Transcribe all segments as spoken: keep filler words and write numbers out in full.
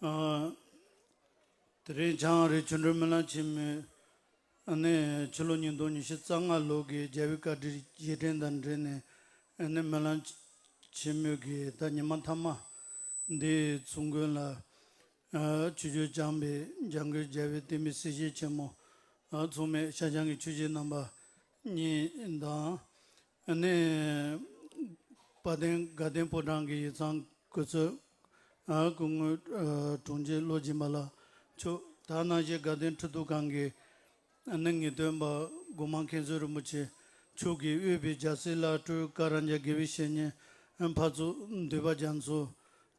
ཨ། དེ་རིང་བྱང་ཨ་རིའི་ཆོ་འཕྲུལ་སྨོན་ལམ་ཆེན་མོའི་ཨ་ནི་ཕྱི་ལོ་ཉིས་སྟོང་ཉི་ཤུ་རྩ་ལྔ་ལོ་གི་རྒྱལ་བའི་བཀའ་དྲིན་རྗེས་དྲན་དང་འབྲེལ་ནས་ཨ་ནི་སྨོན་ལམ་ཆེན་མོའི་གི་ད་ཉི་མ་མཐའ་མ་འདིའི་ཚོགས་མགོན་ལ། ཨ། ཆོས་རྒྱལ་བསྐྱངས་པའི་འཇམ་མགོན་རྒྱལ་བའི་བསྟན་པའི་སྲས་ཆེན་ཆེན་མོ། ཨ། མཚུངས་མེད་ཤར་བྱང་གི་ཆོས་རྗེ་རྣམ་པ་གཉིས་དང་། ཨ་ནི་དཔལ་ལྡན་དགའ་ལྡན་ཕོ་བྲང་གི་ཡིག་ཚང་གོ་ཚོད། ཨ། སྐུ་ངོ་ཨ་དྲུང་ཆེ་བློ་སྦྱིན་པ་ལགས་མཆོག་ད་ནང་བཞིན་དགའ་ལྡན་ཁྲི་ཐོག་ཁང་གི་ཨ་ནི་ངེས་སྟོན་པ་སྒོ་མང་མཁན་ཟུར་རིན་པོ་ཆེ་མཆོག་གིས་དབུས་པའི་རྒྱལ་སྲས་བླ་སྤྲུལ་བཀའ་རམས་རྒྱ་དགེ་བའི་བཤེས་གཉེན་ཕར་ཚུར་འདུས་པ་རྒྱ་མཚོ་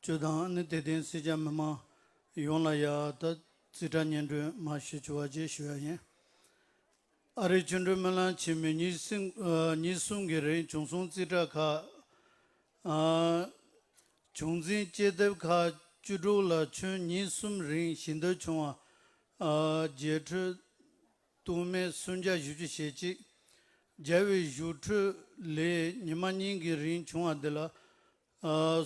མཆོག་དང་ཨ་ནི་དད་ལྡན་སེར་སྐྱ་མི་མང་ཡོངས་ལ་ཡ་ད་རྩིས་ཁྲ་སྙན་སྒྲོན་མར་ཞུ་ཆོག་པ་ཅིག་ཞུ་ཡ་ཡིན། ཨ་རིའི་ཆོ་འཕྲུལ་སྨོན་ལམ་ཆེན་མོའི་ཉིན་གསུམ་ཨ་ཉིན་གསུམ་གྱི་རིང་བྱུང་སོང་རྩིས་ཁྲ་ཁག་ཨ། བྱུང་འཛིན་དཔྱད་དེབ་ཁག་བཅུ་དྲུག་ལ་ཁྱོན་ཉིན་གསུམ་རིང་ཞལ་འདེབས་བྱུང་བ། ཨ། རྒྱས་ཁྲིད་སྟོང་མེད་སུམ་བརྒྱ་བཞི་བཅུ་ཞེ་གཅིག་རྒྱལ་བའི་བཞུགས་ཁྲི་ལས་ཉི་མ་གཉིས་ཀྱི་རིང་བྱུང་བ་འདི་ལ། ཨ།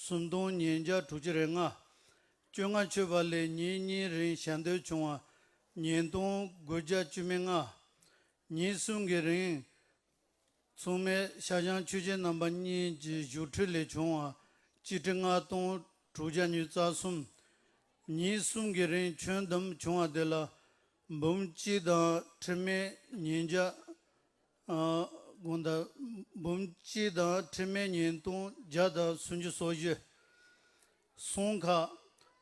སུམ་སྟོང་ཉིས་བརྒྱ་དྲུག་ཅུ་རེ་ལྔ། བཅོ་ལྔ་མཆོད་པ་ལས་ཉིན་གཉིས་རིང་ཞལ་འདེབས་བྱུང་བ། ཉིས་སྟོང་དགུ་བརྒྱ་བཅུ་མེད་ལྔ། ཉིན་གསུམ་གྱི་རིང་། མཚུངས་མེད་ཤར་བྱང་ཆོས་རྗེ་རྣམ་པ་གཉིས་ཀྱི་བཞུགས་ཁྲི་ལས་བྱུང་བ། སྤྱི་ཁྲི་ལྔ་སྟོང་དྲུག་བརྒྱ་ཉི་ཤུ་རྩ་གསུམ། ཉིན་གསུམ་གྱི་རིང་ཁྱོན་བསྡོམས་བྱུང་བ་དེ་ལ། འབུམ་གཅིག་དང་ཁྲི་མེད་ཉིས་བརྒྱ། ཨ། དགོངས་དག་འབུམ་གཅིག་དང་ཁྲི་མེད་ཉིས་སྟོང་བརྒྱ་དང་སུམ་ཅུ་སོ་བཞི། གསུང་ཁག་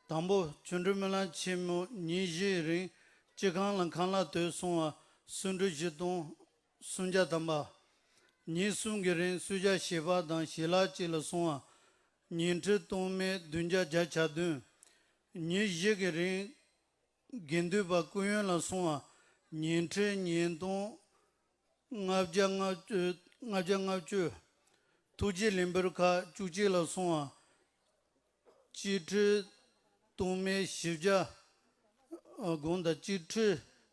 དང་པོ། ཆོ་འཕྲུལ་སྨོན་ལམ་ཆེན་མོ་ཉིན་བཞིའི་རིང་སྤྱི་ཁང་ལ་ཁང་གླ་དོད་སོང་བ་སུམ་ཁྲི་བཞི་སྟོང་སུམ་བརྒྱ་ཐམ་པ། ཉིན་གསུམ་གྱི་རིང་གསོལ་ཇ་ཞལ་པར་དང་ཞལ་ལག་བཅས་ལ་སོང་བ། ཉིན་ཁྲི་སྟོང་མེད་བདུན་བརྒྱ་བརྒྱད་ཅུ་གྱ་བདུན། ཉིན་བཞི་གི་རིང་དགེ་འདུན་པ་སྐུ་ཡོན་ལ་སོང་བ། ཉིན་ཁྲི་ཉིས་སྟོང་ལྔ་བརྒྱ་ལྔ་བཅུ། ལྔ་བརྒྱ་ལྔ་བཅུ། ཐུགས་རྗེ་ལེན་པར་ཁག་བཅུ་གཅིག་ལ་སོང་བ། སྤྱི་ཁྲི་སྟོང་མེད་བཞི་བརྒྱ། ཨ། དགོངས་དག་སྤྱི་ཁྲི་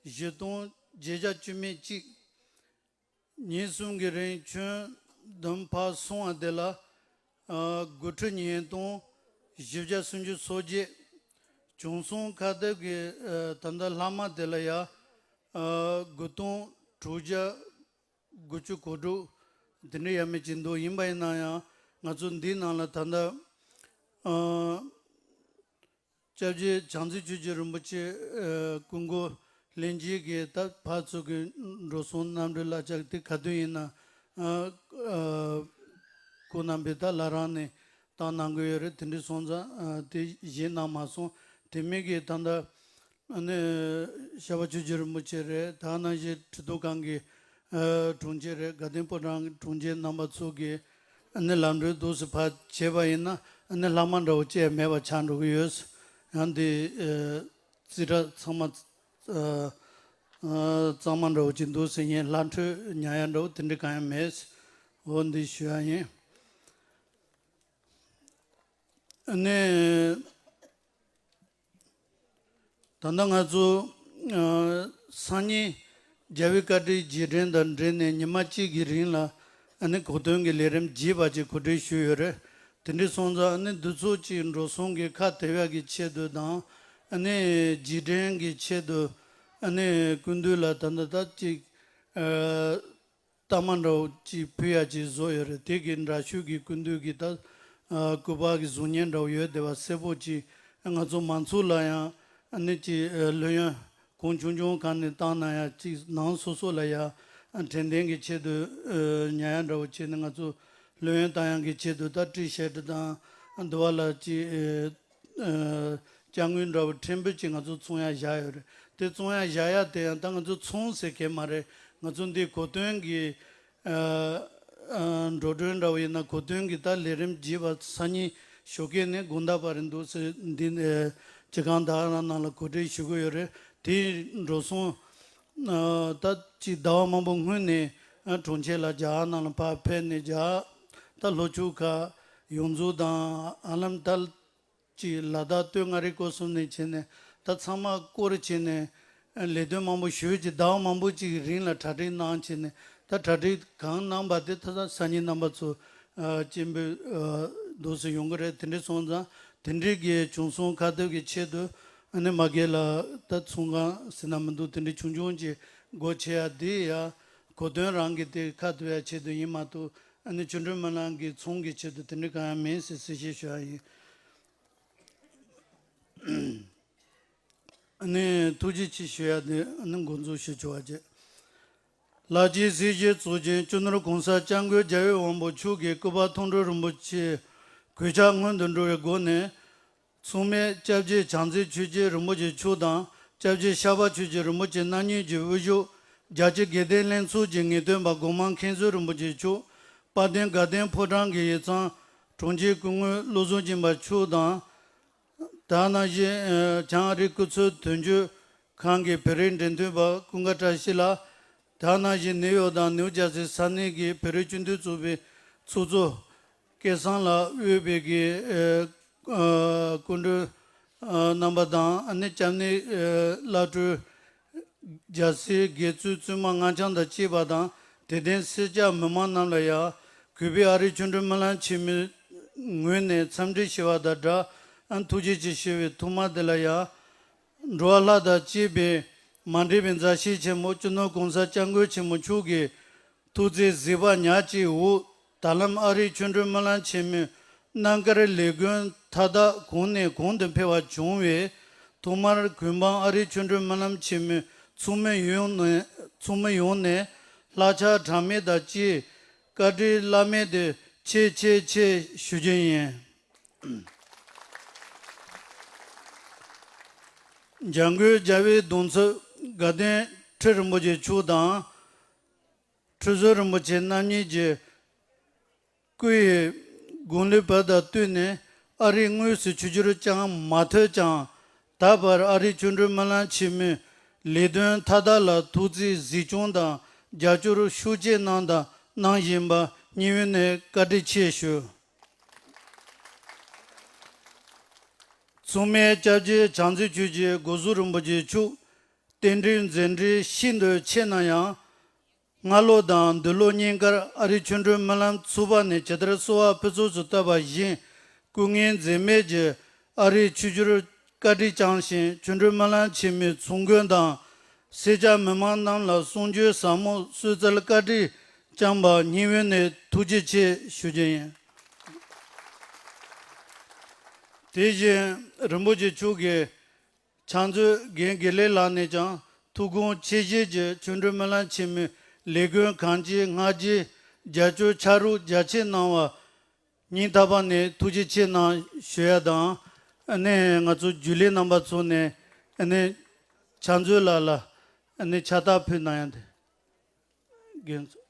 བཞི་སྟོང་བརྒྱད་བརྒྱ་བཅུ་མེད་གཅིག་ཉིན་གསུམ་གྱི་རིང་ཁྱོན་བསྡོམས་ཕར་སོང་བ་དེ་ལ། ཨ། དགུ་ཁྲི་ཉིས་སྟོང་བཞི་བརྒྱ་སུམ་ཅུ་སོ་བརྒྱད། བྱུང་སོང་ཁ་གཏད་ཀྱི། ཨ། ད་ལྟ་ལྷག་མ་དེ་ལ་ཡ། ཨ། དགུ་སྟོང་དྲུག་བརྒྱ་དགུ་བཅུ་གོ་དྲུག་དེ་འདྲ་ཡ་མེད་ཅིག་འདུག་ཡིན་པ་ཡིན་ན་ཡང་ང་ཚོ་འདིའི་ནང་ལ་ད་ལྟ། ཨ། སྐྱབས་རྗེ་བྱང་རྩེ་ཆོས་རྗེ་རིན་པོ་ཆེ། ཨ། སྐུ་འཁོར་ལྷན་རྒྱས་ཀྱིས་ད་ཕར་ཚུར་གྱི་འགྲོ་སོང་གནམ་གྲུ་གླ་ཆ་དེ་ག་དུས་ཡིན་ན། ཨ། ཨ། ཁོང་རྣམ་པས་ད་ལབ་རང་ནས་བཏང་གནང་གི་ཡོད་རེད། དེ་འདྲ་སོང་ཙང་། ཨ། དེ་གཞན་གནང་མ་སོང་། དེ་མིན་གྱི་ད་ལྟ་ཨ་ནི་ཤར་པ་ཆོས་རྗེ་རིན་པོ་ཆེ་རེད། ད་ནང་བཞིན་ཁྲི་ཐོག་ཁང་གི། ཨ། དྲུང་ཆེ་རེད། དགའ་ལྡན་ཕོ་བྲང་གི་དྲུང་ཆེ་རྣམ་པ་ཚོ་གིས་ཨ་ནི་ལམ་འགྲོའི་འདུག་སེ་ཕར་བྱས་པ་ཡིན་ན། ཨ་ནི་ལྷག་མ་འདྲ་བོ་ཅིག་མེད་པ་ཆགས་འགྲོ་གི་ཡོད། ཡང་འདི། ཨ། རྩིས་ཁྲ་ཚང་མ། ཨ། ཨ། གཙང་མ་འདྲ་བོ་ཅིག་འདུག་སེ་ཡིན། ལྷག་འཕྲོས་ཉར་ཡ་འདྲ་བོ་དེ་འདྲ་གང་ཡང་མེད། འོ་འདི་ཞུ་ཡ་ཡིན། ཨ་ནི། ད་ལྟ་ང་ཚོ། ཨ། སང་ཉིན་རྒྱལ་བའི་བཀའ་དྲིན་རྗེས་དྲན་དང་འབྲེལ་ནས་ཉི་མ་གཅིག་གི་རིང་ལ་ཨ་ནི་གོ་སྟོན་གྱི་ལས་རིམ་རྒྱས་པ་ཅིག་གོ་སྒྲིག་ཞུས་ཡོད་རེད། དེ་འདྲ་སོང་ཙང་ཨ་ནི་འདི་ཚོ་ཅིག་འགྲོ་སོང་གི་ཁ་དེ་བ་གི་ཆེད་དུ་དང་། ཨ་ནི་རྗེས་དྲན་གྱི་ཆེད་དུ། ཨ་ནི་སྐུ་མདུན་ལ་ད་ལྟ་ད་ཅིག་ཨ། རྟགས་མ་འདྲ་བོ་ཅིག་ཕུལ་ཡ་ཅིག་བཟོ་ཡོད་རེད། དེ་གི་འདྲ་ཤུགས་ཀྱི་སྐུ་མདུན་གྱི་ད། ཨ། སྐུ་པར་གྱི་གཟུགས་བརྙན་འདྲ་བོ་ཡོད་བསྡད་པ་གསལ་པོ་ཅིག་ང་ཚོ་མང་ཚོགས་ལ་ཡང་ཨ་ནི་ཅིག་ཨ། ལྷོད་ཡངས་གོང་ཆུང་ཆུང་སྒང་ནས་བཏང་ན་ཡང་ཅིག་ནང་སོ་སོ་ལ་ཡང་དྲན་རྟེན་གྱི་ཆེད་དུ། ཨ། ཉར་ཡ་འདྲ་བོ་བྱས་ནས་ང་ཚོ་ལྷོད་ཡངས་བཏང་ཡ་གི་ཆེད་དུ་ད་ཊི་ཤར་ཊི་དང་འདི་བ་ལ་ཅིག་ཨ། ཨ། ཅ་དངོས་འདྲ་བོ་ཕྲན་བུ་ཅིག་ང་ཚོ་ཚོང་ཡ་བཞག་ཡོད་རེད། དེ་ཚོང་ཡ་བཞག་ཡ་དེ་ཡང་ད་ང་ཚོ་ཚོང་ཟེར་མཁན་མ་རེད། ང་ཚོ་འདི་གོ་སྟོན་གྱི། ཨ། ཨ། འགྲོ་གྲོན་འདྲ་བོ་ཡིན་ན་གོ་སྟོན་གྱི་ད་ལས་རིམ་རྒྱས་པ་སང་ཉིན་ཞོགས་ཀས་ནས་དགོང་དག་བར་རེད་འདུག་ཟེར། འདི་ནས་སྤྱི་ཁང་ད་ག་རང་ནང་ལ་གོ་སྒྲིག་ཞུ་གི་ཡོད་རེད། དེ་འགྲོ་སོང་། ཨ། ད་ཅིག་ཟླ་བ་མང་པོ་སྔོན་ནས། ཨ། དྲུང་ཆེ་ལགས་རྒྱ་གར་ནང་ལ་ཕར་ཕེབས་ནས་རྒྱ་གར་ད་ལྷོ་ཕྱོགས་ཁག་ཡོངས་རྫོགས་དང་། ཧ་ལམ་ད་ཅིག་ལ་དྭགས་སྟོད་མངའ་རིས་སྐོར་གསུམ་ནས་བྱས་ནས་ད་ཚང་མ་སྐོར་བྱས་ནས་ལས་དོན་མང་པོ་ཞུས་ཀྱི་ཟླ་བ་མང་པོ་ཅིག་གི་རིང་ལ་གྲ་སྒྲིག་གནང་བྱས་ནས། ད་གྲ་སྒྲིག་གང་གནང་པ་དེ་ད་ད་སང་ཉིན་རྣམ་པ་ཚོ། ཨ། སྤྱན་འབུལ། ཨ། འདུག་སེ་ཡོང་གི་རེད། དེ་འདྲ་སོང་ཙང་ དེ་འདྲའི་གི་བྱུང་སོང་། ཁ་གཏད་ཀྱི་ཆེད་དུ་ཨ་ནི་མ་གི་ལ་ད་ཚོང་ཁང་ཟེར་ན་མི་འདུག། དེ་འདྲའི་ཆུང་ཆུང་ཅིག་སྒོ་ཕྱེ་ཡ་དེ་ཡ་གོ་དོན་རང་གི་དེ་ཁ་གཏད་ཡ་ཆེད་དུ་ཡིན་མ་གཏོགས། ཨ་ནི་ཆོས་སྒྲོན་སྨོན་ལམ་གྱི་ཚོང་གི་ཆེད་དུ་དེ་འདྲའི་གང་ཡང་མིན་ཟེར་གསལ་བཤད་ཞུ་ཡ་ཡིན། ཨ་ནི་ཐུགས་རྗེ་ཆེ་ཞུ་ཡ་དེ་ཨ་ནི་འགོ་འཛུགས་ཞུ་ཆོག་པ་བྱེད། ལག་གཅིག་གཟིགས་ཞིབ་གཙོ་ཆེན་སྤྱི་ནོར་༸གོང་ས་༸སྐྱབས་མགོན་རྒྱལ་བའི་དབང་པོ་མཆོག་གིས་སྐུ་པར་མཐོང་གྲོལ་རིན་པོ་ཆེ་གོད་ཆག་སྔོན་དུ་འགྲོ་བའི་སྒོ་ནས། མཚུངས་མེད་སྐྱབས་རྗེ་བྱང་རྩེ་ཆོས་རྗེ་རིན་པོ་ཆེ་མཆོག་དང་། སྐྱབས་རྗེ་ཤར་པ་ཆོས་རྗེ་རིན་པོ་ཆེ་རྣམ་གཉིས་ཀྱི་དབུ་བཞུགས་རྒྱལ་སྤྱིའི་དགེ་ལྡན་ལྷན་ཚོགས་ཀྱི་ངེས་སྟོན་པ་སྒོ་མང་མཁན་ཟུར་རིན་པོ་ཆེ་མཆོག། དཔལ་ལྡན་དགའ་ལྡན་ཕོ་བྲང་གི་ཡིག་ཚང་དྲུང་ཆེ་སྐུ་ངོ་བློ་བཟང་སྦྱིན་པ་མཆོག་དང་། དེ་ནང་བཞིན་ཨ་བྱང་ཨ་རིའི་སྐུ་ཚབ་དོན་གཅོད་ཁང་གི་བོད་རིགས་འབྲེལ་མཐུད་པ་ཀུན་དགའ་བཀྲ་ཤིས་ལགས། དེ་ནང་བཞིན་ནིའུ་ཡོག་དང་ནིའུ་ཇར་སི་ས་གནས་ཀྱི་བོད་རིགས་སྤྱི་མཐུན་ཚོགས་པའི་ཚོགས་གཙོ་སྐལ་བཟང་ལགས། དབུས་པའི་གི་ཨ་ཨ་སྐུ་མགྲོན་ཨ་རྣམ་པ་དང་། ཨ་ནི་སྐྱབས་གནས་ཨ་བླ་སྤྲུལ། རྒྱལ་སྲས་དགེ་ཚུལ་བཙུན་མ་སྔགས་འཆང་དང་བཅས་པ་དང་། དད་ལྡན་སེར་སྐྱ་མི་མང་རྣམས་ལ་ཡང་། གུས་པས་ཨ་རིའི་ཆོས་སྒྲོན་སྨོན་ལམ་ཆེན་མོའི་ངོས་ནས་འཚམས་འདྲི་ཞུ་བ་དང་སྦྲགས། ཨ་ཐུགས་རྗེ་ཆེ་ཞུ་བའི་ཐོག་མ་དེ་ལ་ཡང་། འགྲོ་བ་ལྷ་དང་བཅས་པའི་མ་འདྲེས་པའི་མཛའ་བཤེས་ཆེན་མོ་སྤྱི་ནོར་༸གོང་ས་༸སྐྱབས་མགོན་ཆེན་པོ་མཆོག་གི་ཐུགས་བརྩེ་གཟིགས་པ་ཉག་གཅིག་འོག། ད་ལམ་ཨ་རིའི་ཆོས་སྒྲོན་སྨོན་ལམ་ཆེན་མོའི་རྣམ་དཀར་ལས་འགུལ་མཐའ་དག་གོང་ནས་གོང་དུ་འཕེལ་བ་བྱུང་བས། ཐོག་མར་གུས་འབངས་ཨ་རིའི་ཆོས་སྒྲོན་སྨོན་ལམ་ཆེན་མོའི་ཚོགས་མི་ཡོངས་ནས་ཚོགས་མི་ཡོངས་ནས་ལྷག་ཆ་གྲངས་མེད་དང་བཅས་བཀའ་དྲིན་བླ་མེད་དུ་ཆེ་ཆེ་ཆེ་ཞུ་རྒྱུ་ཡིན། འཇམ་མགོན་རྒྱལ་བའི་གདུང་ཚབ་དགའ་ལྡན་ཁྲི་རིན་པོ་ཆེ་མཆོག་དང་། ཁྲི་ཟུར་རིན་པོ་ཆེ་རྣམ་གཉིས་ཀྱི་སྐུ་ཡི་དགུང་ལོའི་བར་དང་བསྟུན་ནས། ཨ་རིའི་དངོས་སུ་ཆིབས་བསྒྱུར་བསྐྱངས་མ་ཐུབ་ཀྱང་། ད་བར་ཨ་རིའི་ཆོས་སྒྲོན་སྨོན་ལམ་ཆེན་མོའི་ལས་དོན་མཐའ་དག་ལ་ཐུགས་བརྩེས་གཟིགས་སྐྱོང་དང་རྒྱབ་སྐྱོར་ཤུགས་ཆེ་གནང་དང་གནང་བཞིན་པ་སྙིང་དབུས་ནས་བཀའ་དྲིན་ཆེ་ཞུ། མཚུངས་མེད་སྐྱབས་རྗེ་བྱང་རྩེ་ཆོས་རྗེ་སྒོ་ཟུར་རིན་པོ་ཆེ་མཆོག། རྟེན་འབྲེལ་མཛད་འཕྲིན་ཤིན་ཏུ་ཆེ་ན་ཡང་། སྔ་ལོ་དང་འདི་ལོ་གཉིས་ཀར་ཨ་རིའི་ཆོས་སྒྲོན་སྨོན་ལམ་ཚོགས་པ་ནས་ཇི་ལྟར་གསོལ་བ་ཕུར་ཚུགས་སུ་བཏབ་པ་བཞིན། སྐུ་ངལ་འཛེམས་མེད་ཀྱིས་ཨ་རིའི་ཆིབས་བསྒྱུར་བཀའ་དྲིན་བསྐྱངས་ཤིང་། ཆོས་སྒྲོན་སྨོན་ལམ་ཆེན་མོའི་ཚོགས་མགོན་དང་སེར་སྐྱ་མི་མང་རྣམས་ལ་གསུང་ཆོས་ཟབ་མོ་གསོལ་སྩལ་བཀའ་དྲིན་བསྐྱངས་པ་སྙིང་དབུས་ནས་ཐུགས་རྗེ་ཆེ་ཞུ་རྒྱུ་ཡིན། དེ་བཞིན་རིན་པོ་ཆེ་མཆོག་གིས་ཕྱག་མཛོད་རྒན་དགེ་ལེགས་ལགས་ནས་ཀྱང་ཐུགས་དགོངས་ཆེ་བཞེས་ཀྱིས་ཆོས་སྒྲོན་སྨོན་ལམ་ཆེན་མོའི་ལས་འགུལ་གང་ཅིའི་སྔ་རྗེས་རྒྱབ་སྐྱོར་ཕྱག་རོགས་རྒྱ་ཆེ་གནང་བར་སྙིང་ཐག་པ་ནས་ཐུགས་རྗེ་ཆེ་གནང་ཞུ་ཡ་དང་། ཨ་ནི་ང་ཚོ་རྒྱུན་ལས་རྣམ་པ་ཚོ་ནས་ཨ་ནི་ཕྱག་མཛོད་ལགས་ལ་ཨ་ནི་ཕྱག་རྟགས་ཕུལ་གནང་ཡ་དེ། རྒན་ཚོ།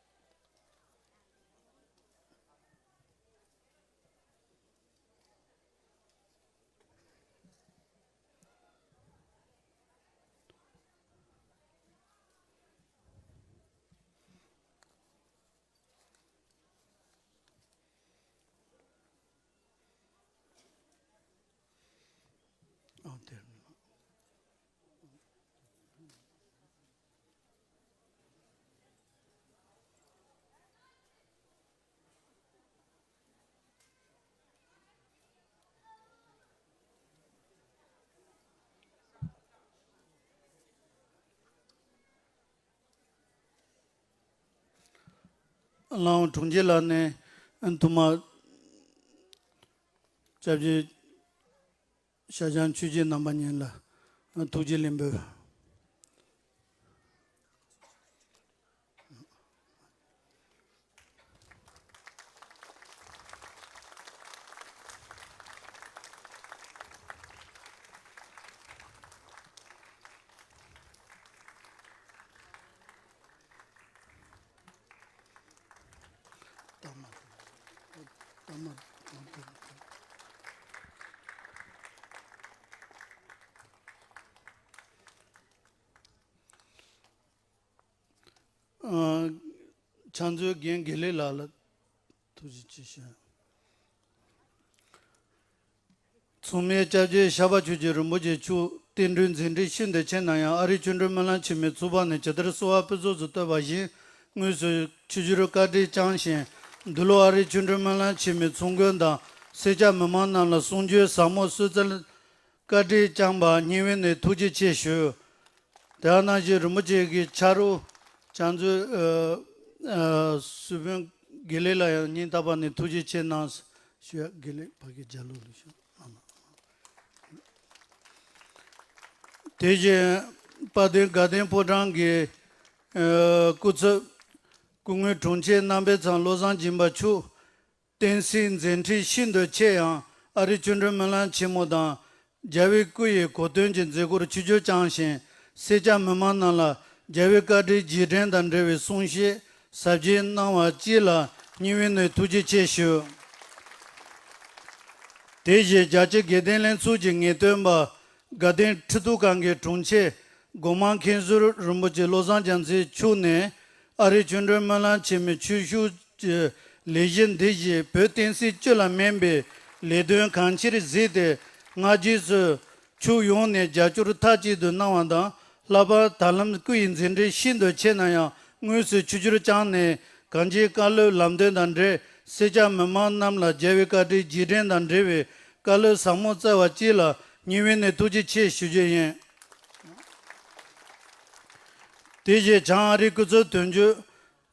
ལའང་དྲུང་ཆེ་ལགས་ནས་ཐོག་མར་སྐྱབས་རྗེ་ཤར་བྱང་ཆོས་རྗེ་རྣམ་པ་གཉིས་ལ་ཐུགས་རྗེ་ལེགས་འབུལ། ཨ། ཕྱག་མཛོད་རྒན་དགེ་ལེགས་ལགས་ལ་ཐུགས་རྗེ་ཆེ་ཞུ། མཚུངས་མེད་སྐྱབས་རྗེ་ཤར་པ་ཆོས་རྗེ་རིན་པོ་ཆེ་མཆོག་རྟེན་འབྲེལ་མཛད་འཕྲིན་ཤིན་ཏུ་ཆེ་ན་ཡང་། ཨ་རིའི་ཆོས་སྒྲོན་སྨོན་ལམ་ཆེན་མོའི་ཚོགས་པ་ནས་ཇི་ལྟར་གསོལ་བ་ཕུར་ཚུགས་སུ་བཏབ་པ་བཞིན་དངོས་སུ་ཆིབས་བསྒྱུར་བཀའ་དྲིན་བསྐྱངས་ཤིང་། འདི་ལོ་ཨ་རིའི་ཆོས་སྒྲོན་སྨོན་ལམ་ཆེན་མོའི་ཚོགས་མགོན་དང་ སེར་སྐྱ་མི་མང་རྣམས་ལ་གསུང་ཆོས་ཟབ་མོ་གསོལ་སྩལ་བཀའ་དྲིན་བསྐྱངས་པ་སྙིང་དབུས་ནས་ཐུགས་རྗེ་ཆེ་ཞུ། དེ་ནང་བཞིན་རིན་པོ་ཆེ་གི་ཕྱག་རོགས་བྱང་མཛོད་ཨ་ཨ་སུ་བོན་དགེ་ལེགས་ལ་ཡང་སྙིང་ཐག་པ་ནས་ཐུགས་རྗེ་ཆེ་གནང་ཞུ་ཡ། དགེ་ལེགས་ཕ་གི་རྒྱ་ལོ་ལ་ཞུ། དེ་བཞིན་དཔལ་ལྡན་དགའ་ལྡན་ཕོ་བྲང་གི་ཨ་སྐུ་ཚབ་སྐུ་ངོ་དྲུང་ཆེ་རྣམ་པའི་ཚང་བློ་བཟང་སྦྱིན་པ་མཆོག་བསྟན་སྲིད་མཛད་འཕྲིན་ཤིན་ཏུ་ཆེ་ཡང་ཨ་རིའི་ཆོ་འཕྲུལ་སྨོན་ལམ་ཆེན་མོ་དང་རྒྱལ་བའི་སྐུ་ཡི་གོ་སྟོན་གྱི་མཛད་སྒོར་ཆིབས་བསྒྱུར་བསྐྱངས་ཤིང་། སེར་སྐྱ་མི་མང་རྣམས་ལ་རྒྱལ་བའི་བཀའ་དྲིན་རྗེས་དྲན་དང་འབྲེལ་བའི་གསུང་བཤད་ཟབ་རྒྱས་གནང་བ་བཅས་ལ་སྙིང་དབུས་ནས་ཐུགས་རྗེ་ཆེ་ཞུ། དེ་བཞིན་རྒྱལ་སྤྱིའི་དགེ་ལྡན་ལྷན་ཚོགས་ཀྱི་ངེས་སྟོན་པ་དགའ་ལྡན་ཁྲི་ཐོག་ཁང་གི་དྲུང་ཆེ་སྒོ་མང་མཁན་ཟུར་རིན་པོ་ཆེ་བློ་བཟང་རྒྱལ་མཚན་མཆོག་ནས་ཨ་རིའི་ཆོ་འཕྲུལ་སྨོན་ལམ་ཆེན་མོའི་ཆོས་ཞུགས་ཀྱི་ལས་གཞི་འདི་བཞིན་བོད་བསྟན་སྲིད་སྤྱི་ལ་སྨན་པའི་ལས་དོན་གང་ཆེར་གཟིགས་ཏེ། སྔ་རྗེས་སུ་ཕྱོགས་ཡོངས་ནས་རྒྱབ་སྐྱོར་མཐའ་གཅིག་ཏུ་གནང་བ་དང་། ལྷག་པར་ད་ལམ་སྐུ་ཡི་མཛད་འཕྲིན་ཤིན་ཏུ་ཆེ་ན་ཡང་དངོས་སུ་ཆིབས་བསྒྱུར་བསྐྱངས་ནས་གངས་ཅན་བཀའ་སློབ་ལམ་སྟོན་དང་འབྲེལ་སེར་སྐྱ་མི་མང་རྣམས་ལ་རྒྱལ་བའི་བཀའ་དྲིན་རྗེས་དྲན་དང་འབྲེལ་བའི་བཀའ་སློབ་ཟབ་མོ་སྩལ་བ་བཅས་ལ་སྙིང་དབུས་ནས་ཐུགས་རྗེ་ཆེ་ཞུ་རྒྱུ་ཡིན། དེ་བཞིན་བྱང་ཨ་རིའི་སྐུ་ཚབ་དོན་གཅོད་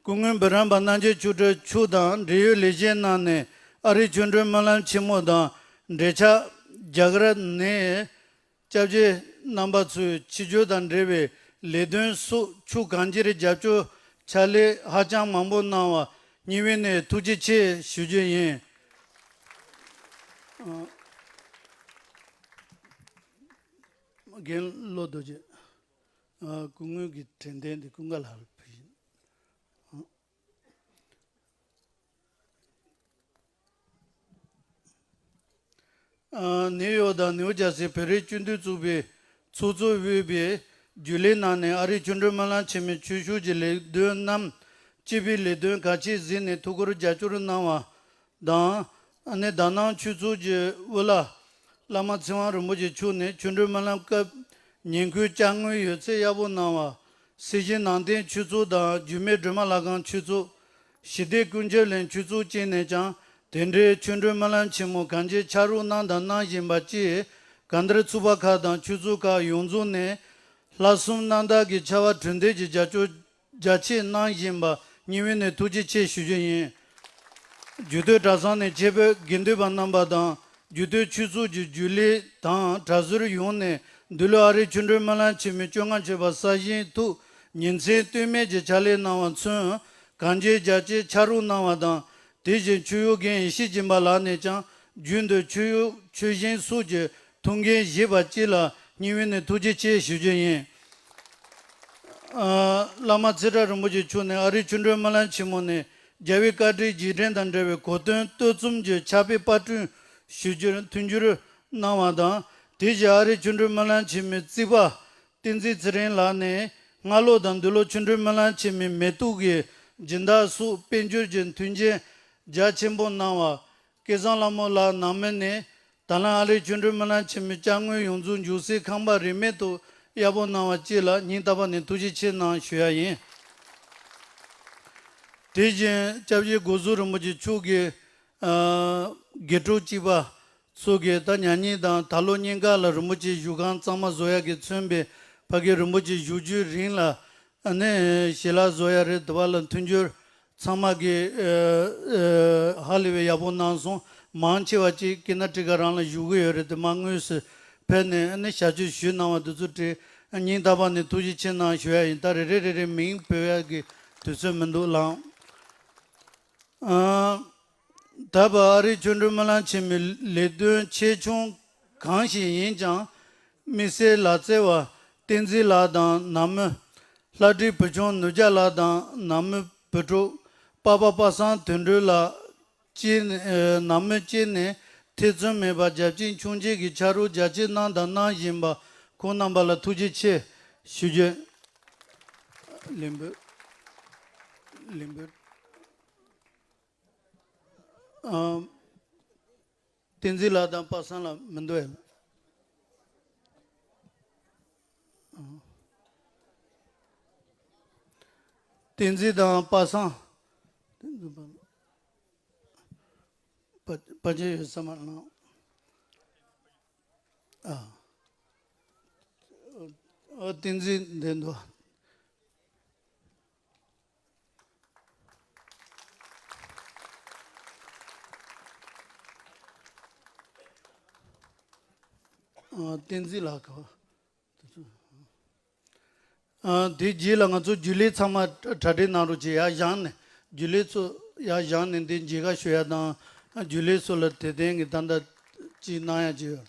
སྐུ་ངོ་འབུམ་རམས་པ་རྣམ་རྒྱལ་མཆོག་སྤྲུལ་མཆོག་དང་འབྲེལ་ཡོད་ལས་བྱེད་རྣམས་ནས་ཨ་རིའི་ཆོ་འཕྲུལ་སྨོན་ལམ་ཆེན་མོ་དང་འབྲེལ་ཆགས་རྒྱ་གར་ནས་སྐྱབས་རྗེ་རྣམ་པ་ཚོའི་ཆིབས་བསྒྱུར་དང་འབྲེལ་བའི་ལས་དོན་སོགས་ཕྱོགས་གང་ཅིར་རྒྱབ་སྐྱོར་ཕྱག་ལས་ཧ་ཅང་མང་པོ་གནང་བ་སྙིང་དབུས་ནས་ཐུགས་རྗེ་ཆེ་ཞུ་རྒྱུ་ཡིན། ཨ། རྒན་བློ་རྡོ་རྗེ། ཨ། སྐུ་ངོ་གི་དྲན་རྟེན་འདི་ཀུན་དགའ་ལགས་ལ་ཕུལ་ཡིན། ཨ། ནིའུ་ཡོག་དང་ནིའུ་ཇར་སིའི་བོད་རིགས་སྤྱི་འཐུས་ཚོགས་པའི་ཚོགས་གཙོས་དབུས་པའི་རྒྱུན་ལས་རྣམས་ནས་ཨ་རིའི་ཆོ་འཕྲུལ་སྨོན་ལམ་ཆེན་མོའི་ཆོས་ཞུགས་ཀྱི་ལས་དོན་རྣམས་སྤྱི་པའི་ལས་དོན་གལ་ཆེར་གཟིགས་ནས་ཐུགས་ཁུར་རྒྱབ་སྐྱོར་གནང་བ་དང་། ཨ་ནི་དཱ་ནང་ཆོས་ཚོགས་ཀྱི་དབུ་བླ་བླ་མ་ཚེ་དབང་རིན་པོ་ཆེ་མཆོག་ནས་ཆོ་འཕྲུལ་སྨོན་ལམ་སྐབས་ཉིན་གུང་ཅ་དངོས་ཡོད་ཚད་ཡག་པོ་གནང་བ། སྲིད་ཞིའི་ནང་བསྟན་ཆོས་ཚོགས་དང་རྒྱུད་སྨད་སྒྲོལ་མ་ལྷ་ཁང་ཆོས་ཚོགས། ཞི་བདེ་ཀུན་ཁྱབ་གླིང་ཆོས་ཚོགས་བཅས་ནས་ཀྱང་དེ་འབྲེལ་ཆོ་འཕྲུལ་སྨོན་ལམ་ཆེན་མོ་གང་ཅིར་ཕྱག་རོགས་གནང་དང་གནང་བཞིན་པ་བཅས། གང་ལྟར་ཚོགས་པ་ཁག་དང་ཆོས་ཚོགས་ཁག་ཡོངས་རྫོགས་ནས་ལྷག་བསམ་རྣམ་དག་གིས་ཕྱར་བ་གྲུ་འདེགས་ཀྱི་རྒྱབ་སྐྱོར་རྒྱ་ཆེ་གནང་བཞིན་པ་སྙིང་དབུས་ནས་ཐུགས་རྗེ་ཆེ་ཞུ་རྒྱུ་ཡིན། རྒྱུད་སྟོད་གྲྭ་ཚང་ནས་ཆེད་ཕེབས་དགེ་འདུན་པ་རྣམ་པ་དང་རྒྱུད་སྟོད་ཆོས་ཚོགས་ཀྱི་རྒྱུན་ལས་དང་གྲྭ་ཟུར་ཡོངས་ནས་འདི་ལོའི་ཨ་རིའི་ཆོ་འཕྲུལ་སྨོན་ལམ་ཆེན་མོའི་བཅོ་ལྔ་མཆོད་པ་གསར་བཞེངས་ཐོག་ཉིན་མཚན་ལྟོས་མེད་ཀྱི་ཕྱག་ལས་གནང་བ་མཚོན། གང་ཅིར་རྒྱ་ཆེར་ཕྱག་རོགས་གནང་བ་དང་། དེ་བཞིན་ཆོས་གཡོག་རྒན་ཡེ་ཤེས་སྦྱིན་པ་ལགས་ནས་ཀྱང་རྒྱུན་དུ་ཆོས་གཡོག་ཆོས་གཞན་སོགས་ཀྱི་ཐུགས་འགན་བཞེས་པ་བཅས་ལ་སྙིང་དབུས་ནས་ཐུགས་རྗེ་ཆེ་ཞུ་རྒྱུ་ཡིན། ཨ། བླ་མ་ཚེ་བཀྲ་རིན་པོ་ཆེ་མཆོག་ནས་ཨ་རིའི་ཆོ་འཕྲུལ་སྨོན་ལམ་ཆེན་མོ་ནས་རྒྱལ་བའི་བཀའ་དྲིན་རྗེས་དྲན་དང་འབྲེལ་བའི་གོ་སྟོན་གཏོར་ཚུམ་གྱི་ཕྱག་དཔེ་པར་སྐྲུན་ཞུ་རྒྱུར་མཐུན་འགྱུར་གནང་བ་དང་། དེ་བཞིན་ཨ་རིའི་ཆོ་འཕྲུལ་སྨོན་ལམ་ཆེན་མོའི་རྩིག་པ་བསྟན་འཛིན་ཚེ་རིང་ལགས་ནས་སྔ་ལོ་དང་འདི་ལོ་ཆོ་འཕྲུལ་སྨོན་ལམ་ཆེན་མོའི་མེ་ཏོག་གི་སྦྱིན་བདག་སོགས་དཔལ་འབྱོར་གྱི་མཐུན་རྐྱེན་རྒྱ་ཆེན་པོ་གནང་བ། སྐལ་བཟང་ལྷ་མོ་ལགས་ནང་མི་ནས་ད་ལན་ཨ་རིའི་ཆོ་འཕྲུལ་སྨོན་ལམ་ཆེན་མོའི་ཅ་དངོས་ཡོངས་རྫོགས་འཇུག་སའི་ཁང་པ་རིན་མེད་དུ་གཡར་པོ་གནང་བ་བཅས་ལ་སྙིང་ཐག་པ་ནས་ཐུགས་རྗེ་ཆེ་གནང་ཞུ་ཡ་ཡིན། དེ་བཞིན་སྐྱབས་རྗེ་སྒོ་ཟུར་རིན་པོ་ཆེ་མཆོག་གིས་ཨ་དགེ་ཕྲུག་གཅིག་པ་ཚོ་གིས་ད་ཉག་ཉིག་དང་ད་ལོ་གཉིས་ཀ་ལ་རིན་པོ་ཆེ་བཞུགས་ཁང་གཙང་མ་བཟོ་ཡག་གི་མཚོན་པའི་ཕ་གི་རིན་པོ་ཆེ་བཞུགས་རྒྱུའི་རིང་ལ་ཨ་ནི་ཞལ་ལག་བཟོ་ཡག་རེད། དེ་བ་ལ་མཐུན་འགྱུར་ཚང་མ་གིས་ཨ་ཨ་ཧ་ལས་པའི་ཡག་པོ་གནང་སོང་། མང་ཆེ་བ་ཅིག་ཀི་ན་ཀྲི་ཀ་རང་ལ་བཞུགས་ཀྱི་ཡོད་རེད། དེ་མ་དངོས་སུ་ཕེབས་ནས་ཨ་ནི་ཞལ་བཅར་ཞུས་གནང་བ་དེ་ཚོ་དེ་སྙིང་ཐག་པ་ནས་ཐུགས་རྗེ་ཆེ་གནང་ཞུ་ཡ་ཡིན། ད་རེ་རེ་རེ་རེ་མིང་འབོད་ཡག་གི་དུས་ཚོད་མི་འདུག་ལགས། ཨ། ད་བར་ཨ་རིའི་ཆོ་འཕྲུལ་སྨོན་ལམ་ཆེན་མོའི་ལས་དོན་ཆེ་ཆུང་གང་ཞིག་ཡིན་ཀྱང་། དམིགས་བསལ་ལག་རྩལ་བ་བསྟན་འཛིན་ལགས་དང་ནང་མི། ལྷ་བྲིས་བུ་ཆུང་ནུབ་རྒྱ་ལགས་དང་ནང་མི་བུ་ཕྲུག་པ་པ་པ་སངས་དོན་གྲུབ་ལགས་བཅས་ནས་ནང་མི་བཅས་ནས་ཐེ་ཚོམ་མེད་པར་རྒྱབ་སྐྱོར་མཆོང་སྐྱོད་ཀྱི་ཕྱག་རོགས་རྒྱ་ཆེ་གནང་དང་གནང་བཞིན་པ་ཁོང་རྣམ་པ་ལ་ཐུགས་རྗེ་ཆེ་ཞུ་རྒྱུ། ལན་འབོད། ལན་འབོད། ཨ། བསྟན་འཛིན་ལགས་དང་པ་སངས་ལགས་མི་འདུག་ཨེ། ཨ། བསྟན་འཛིན་དང་པ་སངས། བསྟན་འཛིན་པ། པ་པ་ཅན་ཡོད་ས་མ་ལང་། ཨ། ཨ། བསྟན་འཛིན་འདི་འདུག་ཨ། བསྟན་འཛིན་ལགས་ཀྱིས། ཨ། དེ་རྗེས་ལ་ང་ཚོ་རྒྱུན་ལས་ཚང་མ་གྲ་སྒྲིག་གནང་རོགས་བྱེད། ཡར་བཞེངས་ནས། རྒྱུན་ལས་ཚོ་ཡར་བཞེངས་ནས་འདི་མཇལ་ཁ་ཞུ་ཡ་དང་། རྒྱུན་ལས་ཚོ་ལ་དེ་བརྟེན་གྱི་ད་ལྟ་ཅིག་གནང་ཡ་ཅིག་ཡོད།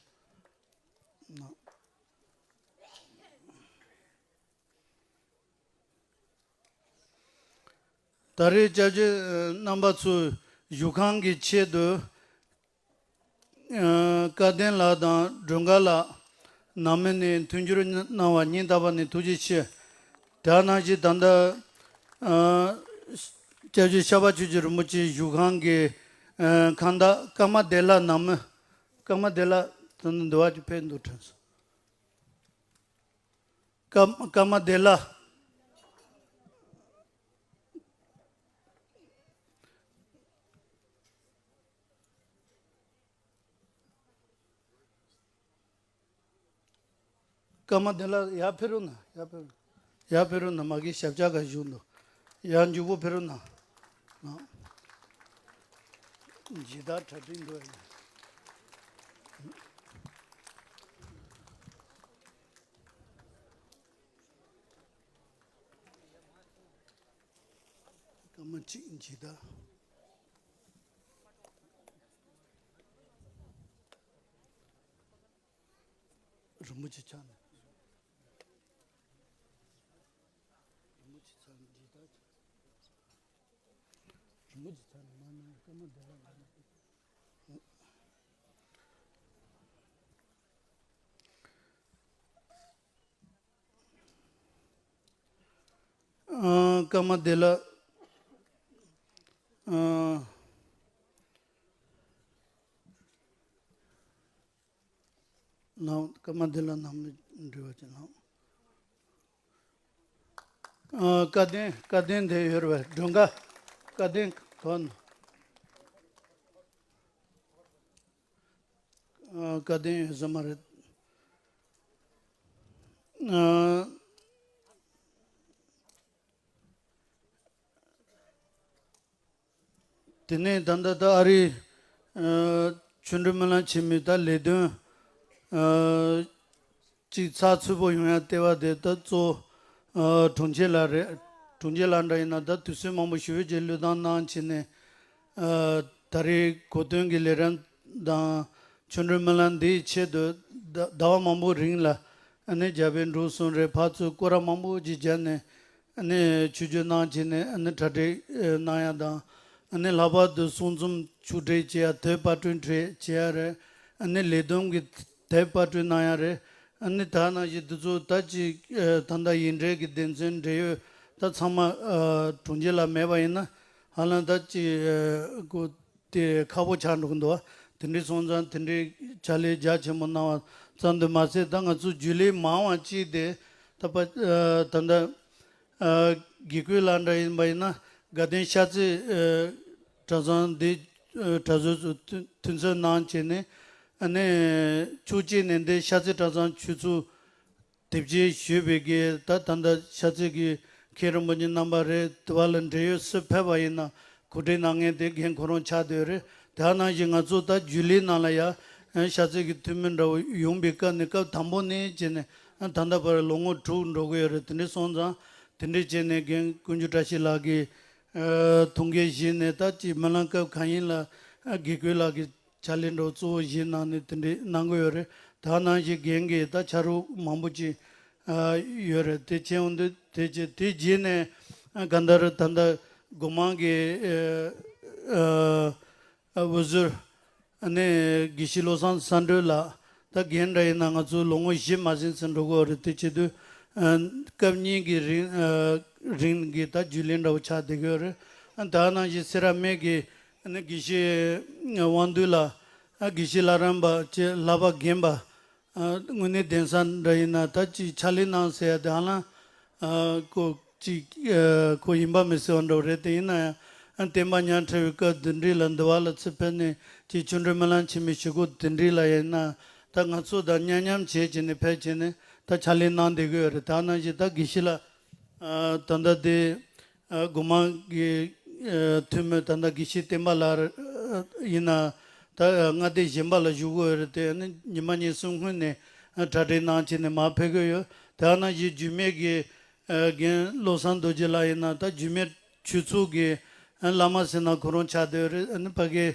ད་རེས་སྐྱབས་རྗེ་རྣམ་པ་ཚོའི་བཞུགས་ཁང་གི་ཆེད་དུ། ཨ། སྐལ་ལྡན་ལགས་དང་སྒྲོལ་དཀར་ལགས། ནང་མི་ནས་མཐུན་འགྱུར་གནང་བ་སྙིང་ཐག་པ་ནས་ཐུགས་རྗེ་ཆེ། དེ་ནང་བཞིན་ད་ལྟ། ཨ། སྐྱབས་རྗེ་ཤར་པ་ཆོས་ཀྱི་རིན་པོ་ཆེའི་བཞུགས་ཁང་གི། ཨ། ཁང་བདག་ཀརྨ་བདེ་ལྷ་ནང་མི། ཀརྨ་བདེ་ལྷ་ད་ནི་འདི་བ་ཅིག་ཕེབས་འདུག་དྲན་སོང་། ཀརྨ་ཀརྨ་བདེ་ལྷ། ཀརྨ་བདེ་ལྷ་ཡར་ཕེབས་རོགས་གནང་། ཡར་ཕེབས་རོགས། ཡར་ཕེབས་རོགས་གནང་། མ་གི་ཞབས་བཅགས་ག་བཞུགས་འདུག་ཡར་མགྱོགས་པོ་ཕེབས་རོགས་གནང་། ཇི་ལྟར་གྲ་སྒྲིག་འདུག་སྐར་མ་གཅིག་འཇིག་ད། རིན་པོ་ཆེ་ཕྱག་ནས། རིན་པོ་ཆེ་ཕྱག་ནས་འཇིག་ད། རིན་པོ་ཆེ་ཕྱག་ནས་མ་གནང་། སྐར་མ་འདི་ལ་མ་གནང་། ཨ། སྐར་མ་འདི་ལ། ཨ། ནང་སྐར་མ་འདི་ལ་ནང་མི་འབྲེལ་བ་ཅན་ནང་། ཨ། སྐལ་ལྡན། སྐལ་ལྡན་དེ་ཡོད་རེད་པས། སྒྲོལ་དཀར། སྐལ་ལྡན་གོ་ནོ། ཨ། སྐལ་ལྡན་ཡོད་ས་མ་རེད། ཨ། དེ་ནས་ད་ལྟ་ད་ཨ་རིའི། ཨ། ཆོ་འཕྲུལ་སྨོན་ལམ་ཆེན་མོའི་ད་ལས་དོན། ཨ། གཅིག་ཚགས་ཚུད་པོ་ཡོང་ཡ་ལྟེ་བ་དེ་ད་གཙོ་བོ། ཨ། དྲུང་ཆེ་ལགས་རེད། དྲུང་ཆེ་ལགས་འདྲ་ཡིན་ན་ད་དུས་ཚོད་མང་པོ་ཞེ་པོ་ཅིག་བློས་བཏང་གནང་བྱས་ནས། ཨ། ད་རེས་གོ་སྟོན་གྱི་ལས་རིམ་དང་ཆོ་འཕྲུལ་སྨོན་ལམ་འདིའི་ཆེད་དུ་ཟླ་ཟླ་བ་མང་པོ་རིང་ལ་ཨ་ནི་རྒྱ་བལ་འབྲུག་གསུམ་རེ་ཕར་ཚུར་སྐོར་ར་མང་པོ་ཅིག་བརྒྱབ་ནས། ཨ་ནི་ཆིབས་བསྒྱུར་གནང་བྱས་ནས་ཨ་ནི་གྲ་སྒྲིག་ཨ། གནང་ཡ་དང་། ཨ་ནི་ལྷག་པར་དུ་གསུང་རྩོམ་ཆུ་སྒྲིག་བྱེད་ཡ་དེབ་པར་སྐྲུན་བྱེད་བྱེད་ཡ་རེད། ཨ་ནི་ལས་བསྡོམས་ཀྱི་དེབ་པར་སྐྲུན་གནང་ཡ་རེད། ཨ་ནི་ད་ནང་བཞིན་འདི་ཚོ་ད་ཅིག་ཨ། ད་ལྟ་ཡིག་འབྲེལ་གྱི་སྡེ་ཚན་འབྲེལ་ཡོད་ད་ཚང་མ། ཨ། དྲུང་ཆེ་ལགས་མེད་པ་ཡིན་ན་ཧ་ལམ་ད་ཅིག་ཨ། ཁོ་དེ་ཁག་པོ་ཆགས་འགྲོ་གི་འདུག་བ། དེ་འདྲའི་སོང་ཙང་དེ་འདྲའི་ཕྱག་ལས་རྒྱ་ཆེན་པོ་གནང་བ་ཙམ་དུ་མ་ཟད། ད་ང་ཚོ་རྒྱུན་ལས་མང་བ་གཅིག་དེ་ད་པ། ཨ། ད་ལྟ། ཨ། དགེ་བསྐོས་ལགས་འདྲ་ཡིན་པ་ཡིན་ན་དགའ་ལྡན་ཤར་རྩེ། ཨ། གྲྭ་ཚང་འདི། ཨ། གྲྭ་ཚང་ཚོ་མཐུན་མཐུན་ཚོགས་གནང་བྱས་ནས། ཨ་ནི་ཕྱོགས་གཅིག་ནས་འདི་ཤར་རྩེ་གྲྭ་ཚང་ཆོས་ཚོགས་དེབ་སྐྱེལ་ཞུས་པའི་གི་ད་ད་ལྟ་ཤར་རྩེ་གི་མཁན་རིན་པོ་ཆེ་རྣམ་པ་རེད། དེ་བ་ལ་འབྲེལ་ཡོད་སུ་ཕེབས་པ་ཡིན་ན་གོ་སྒྲིག་གནང་མཁན་དེ་རྒན་ཁོ་རང་ཆགས་བསྡད་རེད། དེ་ནང་བཞིན་ང་ཚོ་ད་རྒྱུན་ལས་ནང་ལ་ཡ་ཤར་རྩེ་གི་འཐུས་མི་འདྲ་བོ་ཡོང་པའི་སྐབས་ནས་སྐབས་དང་པོ་ནས་བྱས་ནས་ད་ལྟ་བར་ལོ་ངོ་དྲུག་འགྲོ་གི་ཡོད་རེད། དེ་འདྲ་སོང་ཙང་དེ་འདྲ་བྱས་ནས་རྒན་ཀུན་མཆོག་བཀྲ་ཤིས་ལགས་ཀྱིས། ཨ། ཐུགས་འགན་བཞེས་ནས་ད་ཅིག་སྨོན་ལམ་སྐབས་གང་ཡིན་ལ། ཨ། དགེ་བསྐོས་ལགས་ཀྱིས་ཕྱག་ལས་འདྲ་བོ་གཙོ་བོ་བཞེས་གནང་ནས་དེ་འདྲ་གནང་གི་ཡོད་རེད། ད་ནང་བཞིན་རྒན་གྱིས་ད་ཕྱག་རོགས་མང་པོ་ཅིག་ཨ། ཡོད་རེད། དེ་བྱས་འོང་དུས་དེ་བྱས་དེ་རྗེས་ནས། ཨ། གང་ལྟར་ད་ལྟ་སྒོ་མང་གི། ཨ། ཨ། འོས་ཟུར། ཨ་ནི་དགེ་བཤེས་བློ་བཟང་བསམ་གྲུབ་ལགས། ད་རྒན་འདྲ་ཡིན་ན་ང་ཚོ་ལོ་ངོ་བཞི་མ་ཟིན་ཙམ་འགྲོ་གི་ཡོད་རེད། དེ་བྱེད་དུས། ཨ། སྐབས་གཉིས་ཀྱི་རིང་། ཨ། རིང་གི་ད་རྒྱུན་ལས་འདྲ་བོ་ཆགས་བསྡད་ཀྱི་ཡོད་རེད། ཨ། ད་ནང་བཞིན་སེ་ར་སྨད་ཀྱི་ཨ་ནི་དགེ་བཤེས་དབང་འདུས་ལགས། ཨ། དགེ་བཤེས་ལྷ་རམས་པ་བཅས་ལྷག་པ་རྒན་པ། ཨ། དངོས་གནས་གདན་ས་འདྲ་ཡིན་ན་ད་ཅིག་ཕྱག་ལས་གནང་ཟེར་ཡ་དེ་ཧ་ལམ། ཨ། ཁོ་ཅིག་ཨ། ཁོ་ཡིན་པ་མི་སྲིད་པ་འདྲ་བོ་རེད། དེ་ཡིན་ན་ཡང་ ཨ་བསྟན་པ་ཉག་ཕྲ་བའི་སྐབས་དེ་འདྲའི་ལ་འདི་བ་ལ་ཚུར་ཕེབས་ནས་ཅིག་ཆོ་འཕྲུལ་སྨོན་ལམ་ཆེན་མོའི་ཞུ་སྒོ་དེ་འདྲའི་ལ་ཡིན་ན་ད་ང་ཚོ་དང་མཉམ་མཉམ་བྱས་བྱས་ནས་ཕེབས་བྱས་ནས་ད་ཕྱག་ལས་གནང་བསྡད་ཀྱི་ཡོད་རེད། ད་ནང་བཞིན་ད་དགེ་བཤེས་ལགས་ཨ་ད་ལྟ་དེ་ཨ་སྒོ་མང་གི་ཨ་འཐུས་མི་ད་ལྟ་དགེ་བཤེས་བསྟན་པ་ལགས་ཨ་ཡིན་ན་ད་ཨ་མངའ་སྡེ་གཞན་པ་ལ་བཞུགས་ཀྱི་ཡོད་རེད། དེ་ནི་ཉི་མ་ཉིན་གསུམ་སྔོན་ནས་ཨ་གྲ་སྒྲིག་གནང་བྱས་ནས་མར་ཕེབས་ཀྱི་ཡོད། དེ་ནང་བཞིན་རྒྱུད་སྨད་ཀྱི་ཨ་རྒན་བློ་བཟང་རྡོ་རྗེ་ལགས་ཡིན་ན་ད་རྒྱུད་སྨད་ཆོས་ཚོགས་ཀྱི་ཨ་བླ་མ་ཟེར་ན་ཁོ་རང་ཆགས་བསྡད་ཡོད་རེད། ཨ་ནི་ཕ་གི་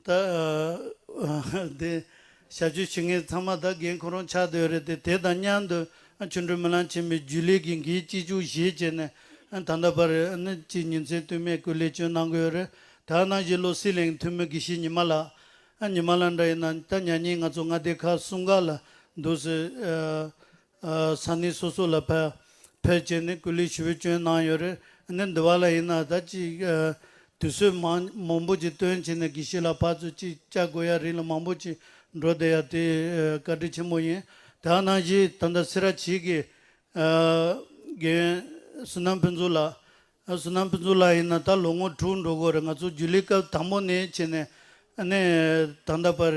ད་ཨ་དེ་ཞབས་ཕྱི་ཞུ་མཁན་ཚང་མ་ད་རྒན་ཁོ་རང་ཆགས་བསྡད་ཡོད་རེད། དེ་དེ་དང་མཉམ་དུ་ཨ་ཆོ་འཕྲུལ་སྨོན་ལམ་ཆེན་མོའི་རྒྱུན་ལས་ཀྱི་འགན་གཅིག་མཇུག་བཞེས་བྱས་ནས་ཨ་ད་ལྟ་བར་ཨ་ནི་ཅིག་ཉིན་མཚན་ལྟོས་མེད་སྐུ་ལས་བསྐྱོན་གནང་གི་ཡོད་རེད། ད་ནང་བཞིན་བློ་གསལ་གླིང་འཐུས་མི་དགེ་བཤེས་ཉི་མ་ལགས་ཨ་ཉི་མ་ལགས་འདྲ་ཡིན་ན་ད་ཉག་ཉིན་ང་ཚོ་མངའ་སྡེ་ཁག་གསུམ་ཀ་ལ་འདུག་སེ་ཨ། ཨ་ས་གནས་སོ་སོ་ལ་ཕེབས་ཕེབས་བྱས་ནས་སྐུ་ལས་ཞུ་བ་བསྐྱོན་གནང་ཡོད་རེད། ཨ་ནི་འདི་བ་ལ་ཡིན་ན་ད་ཅིག་ཨ་དུས་ཚོད་མང་མང་པོ་ཅིག་བཏོན་བྱས་ནས་དགེ་བཤེས་ལགས་ཕར་ཚུར་ཅིག་བཅར་དགོས་ཡ་རིགས་ལ་མང་པོ་ཅིག་འགྲོ་བསྡད་ཡ་དེ་ཨ་བཀའ་དྲིན་ཆེན་པོ་ཡིན། དེ་ནང་བཞིན་ད་ལྟ་སེ་ར་བྱེས་ཀྱི་ཨ་རྒན་བསོད་ནམས་ཕུན་ཚོགས་ལགས། བསོད་ནམས་ཕུན་ཚོགས་ལགས་ཡིན་ན་ད་ལོ་ངོ་དྲུག་འགྲོ་གི་རེད། ང་ཚོ་རྒྱུན་ལས་སྐབས་དང་པོ་ནས་བྱས་ནས་ཨ་ནི་ད་ལྟ་བར་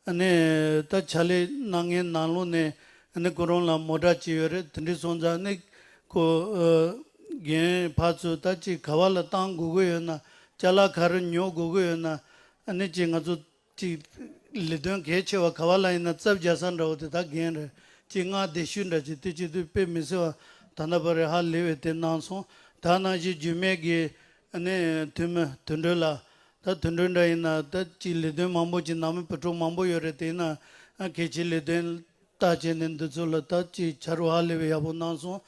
ཨ་ནི་ད་ཕྱག་ལས་གནང་མཁན་ནང་ལོགས་ནས་ཨ་ནི་ཁོ་རང་ལ་མོ་ཊ་ཅིག་ཡོད་རེད། དེ་འདྲ་སོང་ཙང་ཨ་ནི་ཁོ་ཨ་རྒན་ཕར་ཚུར་ད་ཅིག་ག་བ་ལ་བཏང་དགོས་ཀྱི་ཡོད་ན་ཅ་ལག་ག་རེ་ཉོ་དགོས་ཀྱི་ཡོད་ན་ཨ་ནི་ཅིག་ང་ཚོ་ཅིག་ལས་དོན་གལ་ཆེ་བ་ག་བ་ལ་ཡིན་ན་རྩབ་རྒྱག་ས་འདྲ་བོ་དེ་ད་རྒན་རེད། ཅིག་སྔགས་བཟླས་ཤོས་འདྲ་ཅིག་དེ་བྱེད་དུས་དཔེ་མི་སྲིད་པ་ད་ལྟ་བར་ཧ་ལས་པའི་དེ་གནང་སོང་། ད་ནང་བཞིན་རྒྱུད་སྨད་ཀྱི་ཨ་ནི་འཐུས་མི་དོན་གྲུབ་ལགས། ད་དོན་གྲུབ་འདྲ་ཡིན་ན་ད་ཅིག་ལས་དོན་མང་པོ་ཅིག་ནང་མི་བུ་ཕྲུག་མང་པོ་ཡོད་རེད། དེ་ཡིན་ན་ཨ་གལ་ཆེའི་ལས་དོན་ལྟ་བྱས་ནས་འདི་ཚོ་ལ་ད་ཅིག་ཕྱག་རོགས་ཧ་ལས་པའི་ཡག་པོ་གནང་སོང་།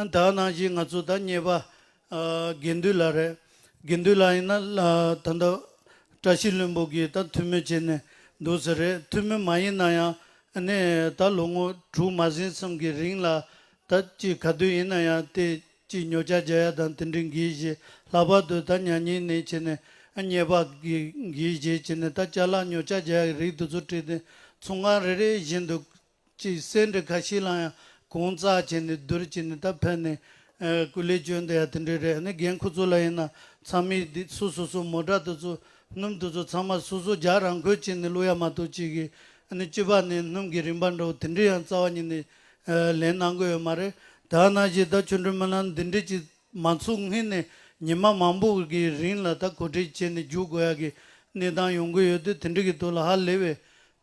ཨ་ད་ནང་བཞིན་ང་ཚོ་ད་གཉེར་པ་ཨ་དགེ་འདུན་ལགས་རེད། དགེ་འདུན་ལགས་ཡིན་ན་ལ་ད་ལྟ་བཀྲ་ཤིས་ལྷུན་པོ་གི་ད་འཐུས་མི་བྱས་ནས་འདུག་ས་རེད། འཐུས་མི་མ་ཡིན་ན་ཡང་ཨ་ནི་ད་ལོ་ངོ་དྲུག་མ་ཟིན་ཙམ་གྱི་རིང་ལ་ད་ཅིག་ག་དུས་ཡིན་ན་ཡང་དེ་ཅིག་ཉོ་ཆ་རྒྱག་ཡ་དང་དེ་འདྲའི་འགན་བཞེས། ལྷག་པར་དུ་ད་ཉག་ཉིན་ནས་བྱས་ནས་ཨ་གཉེར་པ་གི་འགན་བཞེས་བྱས་ནས་ད་ཅ་ལག་ཉོ་ཆ་རྒྱག་ཡ་རིགས་དེ་ཚོ་བྲིས་ཏེ་ཚོང་ཁང་རེ་རེ་བཞིན་དུ་ཅིག་སེ་འབྲུ་ཁ་ཤས་ལ་ཡང་གོང་བཙགས་བྱས་ནས་བསྡུར་བྱས་ནས་ད་ཕེབས་ནས་ཨ་སྐུ་ལས་བསྐྱོན་བསྡད་ཡ་དེ་འདྲ་རེད། ཨ་ནི་རྒན་ཁོ་ཚོ་ལ་ཡིན་ན་ཚང་མས་འདི་སོ་སོ་སོ་མོ་ཊ་དེ་ཚོ་སྣུམ་དེ་ཚོ་ཚང་མ་སོ་སོ་རྒྱག་རང་འཁོལ་བྱས་ནས་བླུག་ཡ་མ་གཏོགས་ཅིག་གི་ཨ་ནི་སྤྱི་པ་ནས་སྣུམ་གྱི་རིན་པ་འདྲ་བོ་དེ་འདྲ་ཡང་རྩ་བ་ཉིད་ནས་ཨ་ལེན་གནང་གི་ཡོད་མ་རེད། ད་ནང་བཞིན་ད་ཆོ་འཕྲུལ་སྨོན་ལམ་འདི་འདྲ་ཅིག་མ་ཚུགས་སྔོན་ནས་ཉི་མ་མང་པོ་གི་རིང་ལ་ད་གོ་སྒྲིག་བྱས་ནས་རྒྱུགས་དགོས་ཡ་གི་གནས་སྟངས་ཡོང་གི་ཡོད་དུས་དེ་འདྲ་གི་ཐོག་ལ་ཧ་ལས་པའི་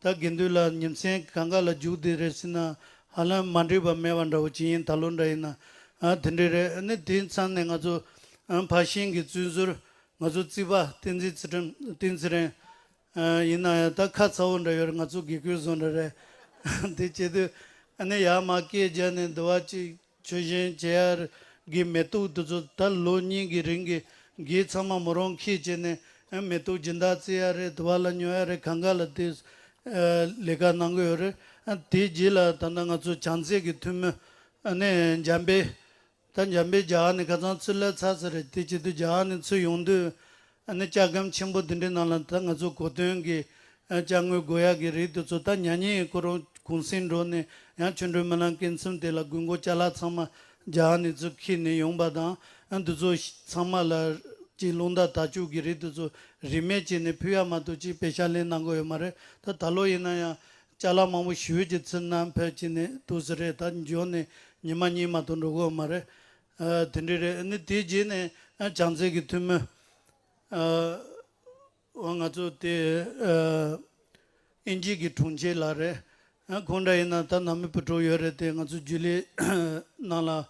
ད་དགེ་འདུན་ལ་ཉིན་མཚན་གང་ག་ལ་རྒྱུགས་བསྡད་རེད་ཟེར་ན་ཧ་ལམ་མ་འགྲིག་པ་མེད་པ་འདྲ་བོ་ཅིག་ཡིན། ད་ལོ་འདྲ་ཡིན་ན་ཨ་དེ་འདྲ་རེད། ཨ་ནི་དེ་མཚམས་ནས་ང་ཚོ་ཨ་ཕར་ཤིང་གི་བཙོན་ཟུར་ང་ཚོ་རྩིས་པ་བསྟན་འཛིན་ཚེ་རིང་བསྟན་ཚེ་རིང་ཨ་ཡིན་ན་ཡང་ད་ཁ་ཚ་བོ་འདྲ་ཡོད་རེད། ང་ཚོ་དགེ་སྐོས་བཟོ་འདྲ་རེད། དེ་བྱེད་དུས་ཨ་ནི་ཡར་མར་སྐད་རྒྱག་ནས་འདི་བ་ཅིག་ཆོས་གཞན་བྱེད་ཡ་གི་མེ་ཏོག་དེ་ཚོ་ད་ལོ་གཉིས་ཀྱི་རིང་གི་འགན་ཚང་མ་མོ་རང་འཁྱེར་བྱས་ནས་ཨ་མེ་ཏོག་སྦྱིན་བདག་བརྩི་ཡ་རེད། དུ་བ་ལ་ཉོ་ཡ་རེད། གང་ག་ལ་དེ་ཨ་ལས་ཀ་གནང་གི་ཡོད་རེད། ཨ་དེའི་རྗེས་ལ་ད་ལྟ་ང་ཚོ་བྱང་རྩེ་གི་འཐུས་མི་ཨ་ནི་འཇམ་དཔལ་ད་འཇམ་དཔལ་རྒྱ་གར་ནས་ཁ་སང་ཚུར་སླེབས་ཚར་ཚར་རེད། དེ་བྱེད་དུས་རྒྱ་གར་ནས་ཚུར་ཡོང་དུས་ཨ་ནི་ལྕགས་སྒམ་ཆེན་པོ་འདི་འདྲའི་ནང་ལ་ད་ང་ཚོ་གོ་སྟོན་གྱི་ཨ་ཅ་དངོས་དགོས་ཡག་གི་རིགས་དེ་ཚོ་ད་ཉག་ཉིན་ཁོ་རང་གུང་སེང་འགྲོ་ནས་ཡང་ཆོ་འཕྲུལ་སྨོན་ལམ་སྐབས་མཚམས་དེ་ལ་དགོས་མཁོ་ཅ་ལག་ཚང་མ་རྒྱ་གར་ནས་ཚུར་འཁྱེར་ནས་ཡོང་པ་དང་། ཨ་འདི་ཚོ་ཚང་མ་ལ་ཅིག་རླུང་རྟ་དར་ལྕོག་གི་རིགས་དེ་ཚོ་རིན་མེད་བྱས་ནས་ཕུལ་ཡག་མ་གཏོགས་ཅིག་པེ་ཤག་ལེན་གནང་དགོས་ཡོད་མ་རེད། ད་ད་ལོ་ཡིན་ན་ཡང་ཅ་ལག་མང་པོ་ཞེ་པོ་ཅིག་ཚུར་བསྣམས་ཕེབས་བྱས་ནས་འདུག་ས་རེད། ད་འབྱོར་ནས་ཉི་མ་གཉིས་མ་གཏོགས་འགྲོ་གི་ཡོད་མ་རེད། ཨ་དེ་འདྲ་རེད། ཨ་ནི་དེའི་རྗེས་ནས་ཨ་བྱང་རྩེ་གི་འཐུས་མི་ཨ་འོ་ང་ཚོ་དེ་ཨ་དབྱིན་ཇི་གི་དྲུང་ཆེ་ལགས་རེད། ཨ་ཁོང་འདྲ་ཡིན་ན་ད་ནང་མི་བུ་ཕྲུག་ཡོད་རེད་དེ། ང་ཚོ་རྒྱུན་ལས་ནང་ལ་ཨ་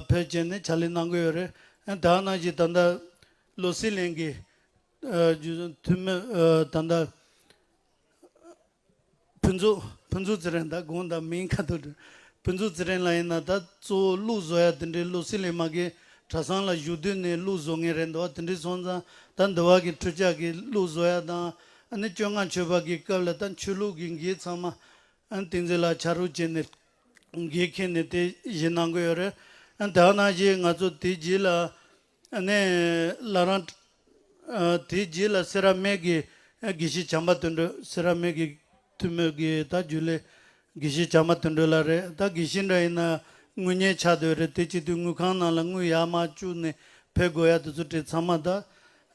ཕེབས་བྱས་ནས་ཕྱག་ལས་གནང་གི་ཡོད་རེད། ཨ་ད་ནང་བཞིན་ད་ལྟ་བློ་གསལ་གླིང་གི་ཨ་འཐུས་མི་ཨ་ད་ལྟ་ཕུན་ཚོགས་ཕུན་ཚོགས་ཚེ་རིང་། ད་དགོངས་དག་མིང་ཁ་ཐུག་འགྲོ། ཕུན་ཚོགས་ཚེ་རིང་ལགས་ཡིན་ན་ད་གཙོ་བོ་གླུ་བཟོ་ཡ་དེ་འདྲའི་བློ་གསལ་གླིང་མ་གི་གྲྭ་ཚང་ལ་བཞུགས་དུས་ནས་གླུ་བཟོ་མཁན་རེད་འདུག་དེ་འདྲ་སོང་ཙང་ད་འདི་བ་གི་ཁྲུས་ཆས་ཀྱི་གླུ་བཟོ་ཡ་དང་། ཨ་ནི་བཅོ་ལྔ་མཆོད་པ་གི་སྐབས་ལ་ད་ཆོས་ལུགས་ཀྱི་འགན་ཚང་མ་ཨ་ནི་བསྟན་འཛིན་ལགས་ཕྱག་རོགས་བྱས་ནས་འགན་འཁྱེར་ནས་དེ་བཞེས་གནང་གི་ཡོད་རེད། ཨ་ནི་ད་ག་ནང་བཞིན་ང་ཚོ་དེའི་རྗེས་ལ་ཨ་ནི་ལ་རང་ཨ་དེའི་རྗེས་ལ་སེ་ར་སྨད་ཀྱི་ཨ་དགེ་བཤེས་བྱམས་པ་དོན་གྲུབ། སེ་ར་སྨད་ཀྱི་འཐུས་མི་གི་ད་རྒྱུན་ལས་དགེ་བཤེས་བྱམས་པ་དོན་གྲུབ་ལགས་རེད། ད་དགེ་བཤེས་འདྲ་ཡིན་ན་དངུལ་གཉེར་ཆགས་བསྡད་རེད། དེ་བྱེད་དུས་དངུལ་ཁང་ནང་ལ་དངུལ་ཡར་མར་བཅུག་ནས་ཕེབས་དགོས་ཡ་དེ་ཚོ་དེ་ཚང་མ་ད་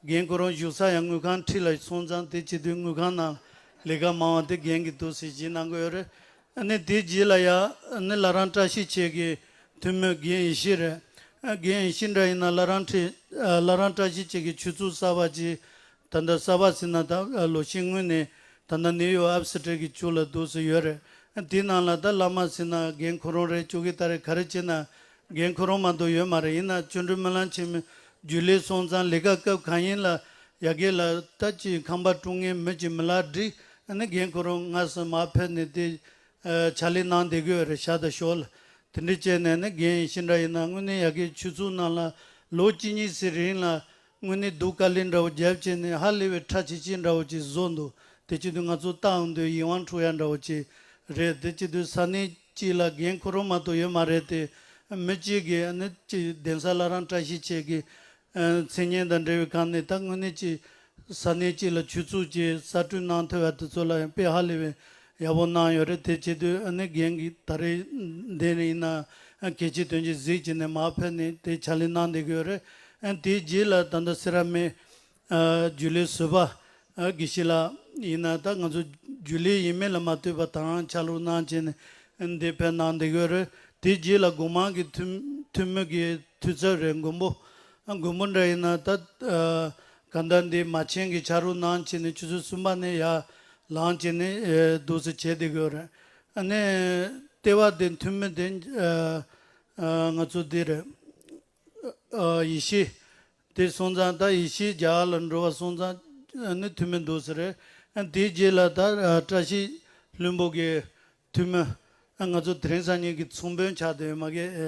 རྒན་ཁོ་རང་བཞུགས་ས་ཡང་དངུལ་ཁང་འཁྲིས་ལ་སོང་ཙང་དེ་བྱེད་དུས་དངུལ་ཁང་ནང་ལས་ཀ་མང་བ་དེ་རྒན་གྱིས་འདུག་སེ་བྱེད་གནང་གི་ཡོད་རེད། ཨ་ནི་དེའི་རྗེས་ལ་ཡང་ཨ་ནི་བླ་བྲང་བཀྲ་ཤིས་འཁྱིལ་གྱི་འཐུས་མི་རྒན་ཡེ་ཤེས་རེད། ཨ་རྒན་ཡེ་ཤེས་འདྲ་ཡིན་ན་བླ་བྲང་ཁྲི་ཨ་བླ་བྲང་བཀྲ་ཤིས་འཁྱིལ་གྱི་ཆོས་ཚོགས་གསར་པ་ཅིག་ད་ལྟ་གསར་པ་ཟེར་ན་ད་ལོ་ཤས་སྔོན་ནས་ད་ལྟ་ནིའུ་ཡོག་ཨབ་སི་ཊི་གི་ཕྱོགས་ལ་འདུག་སེ་ཡོད་རེད། དེའི་ནང་ལ་ད་བླ་མ་ཟེར་ན་རྒན་ཁོ་རང་རེད། ཅོ་ཀི་ཏ་རེད། ག་རེ་བྱས་ན་རྒན་ཁོ་རང་མ་གཏོགས་ཡོད་མ་རེད། ཡིན་ན་ཆོ་འཕྲུལ་སྨོན་ལམ་ཆེན་མོའི་རྒྱུན་ལས་སོང་ཙང་ལས་ཀ་སྐབས་གང་ཡིན་ལ་ཡ་གི་ལ་ད་ཅིག་ཁང་པ་དཀྲུག་མཁན་མི་ཅིག་མི་ལ་འགྲིག་ཨ་ནི་རྒན་ཁོ་རང་སྔ་སེ་མར་ཕེབས་ནས་དེ་ཕྱག་ལས་གནང་བསྡད་ཀྱི་ཡོད་རེད། ཤག་དང་ཞོར་ལ་དེ་འདྲ་བྱས་ནས་ནི་རྒན་ཡེ་ཤེས་འདྲ་ཡིན་ན་དངོས་གནས་ཡ་གི་ཆོས་ཚོགས་ནང་ལ་ལོ་གཅིག་གཉིས་ཙམ་རིང་ལ་དངོས་གནས་སྡུག་དཀའ་ལས་འདྲ་བོ་བརྒྱབ་བྱས་ནས་ཧ་ལས་པའི་ཁྲ་ཆིལ་ཆིལ་འདྲ་བོ་ཅིག་བཟོ་འདུག་དེ་བྱེད་དུས་ང་ཚོ་ལྟ་འོང་དུས་ཡིད་དབང་འཕྲོག་ཡ་འདྲ་བོ་ཅིག་རེད། དེ་བྱེད་དུས་ས་གནས་གཅིག་ལ་རྒན་ཁོ་རང་མ་གཏོགས་ཡོད་མ་རེད་དེ། མི་གཅིག་གིས་ཨ་ནི་ཅིག་གདན་ས་བླ་བྲང་བཀྲ་ཤིས་འཁྱིལ་གྱི་མཚན་སྙན་དང་འབྲེལ་བའི་སྒང་ནས་ད་དངོས་གནས་ཅིག་ས་གནས་གཅིག་ལ་ཆོས་ཚོགས་ཅིག་གསར་སྐྲུན་གནང་ཐུབ་ཡ་དེ་ཚོ་ལ་ཡང་དཔེ་ཧ་ལས་པའི་ཡག་པོ་གནང་ཡོད་རེད། དེ་བྱེད་དུས་ཨ་ནི་རྒན་གྱིས་ད་རེས་འདི་ནས་ཡིན་ན་གལ་ཆེ་དོན་ཆེ་གཟིགས་བྱས་ནས་མར་ཕེབས་ནས་དེ་ཕྱག་ལས་གནང་བསྡད་ཀྱི་ཡོད་རེད། ཨ་དེའི་རྗེས་ལ་ད་ལྟ་སེ་ར་སྨད་ཨ་རྒྱུན་ལས་ཟུར་པ་ཨ་དགེ་བཤེས་ལགས་ཡིན་ན་ད་ང་ཚོ་རྒྱུན་ལས་ཡིན་མིན་ལ་མ་ལྟོས་པར་ད་རང་ཕྱག་ལུགས་གནང་བྱས་ནས་འདིར་ཕེབས་གནང་བསྡད་ཀྱི་ཡོད་རེད། དེའི་རྗེས་ལ་སྒོ་མང་གི་འཐུས་འཐུས་མི་གི་འཐུས་ཚབ་རེད། མགོན་པོ་ཨ་མགོན་པོ་འདྲ་ཡིན་ན་ད་ཨ་གང་ལྟར་འདི་མ་ཆེན་གྱི་ཕྱག་རོགས་གནང་བྱས་ནས་ཆུ་ཚོད་གསུམ་པ་ནས་ཡར་ལངས་བྱས་ནས་ཨ་འདུག་སེ་བྱས་བསྡད་ཀྱི་ཡོད་རེད། ཨ་ནི་ལྟེ་བ་དེ་འཐུས་མི་དེ་ཨ་ཨ་ང་ཚོ་འདི་རེད། ཨ་ཡེ་ཤེས། དེ་སོང་ཙང་ད་ཡེ་ཤེས་རྒྱ་གར་ལ་འགྲོ་བ་སོང་ཙང་ཨ་ནི་འཐུས་མི་འདུག་ཟེར་རེད། ཨ་དེའི་རྗེས་ལ་ད་ཨ་བཀྲ་ཤིས་ལྷུན་པོ་གི་འཐུས་མི་ཨ་ང་ཚོ་དེ་རིང་སང་ཉིན་གྱི་ཚོང་དཔོན་ཆགས་བསྡད་ཡོད་མ་གི་ཨ་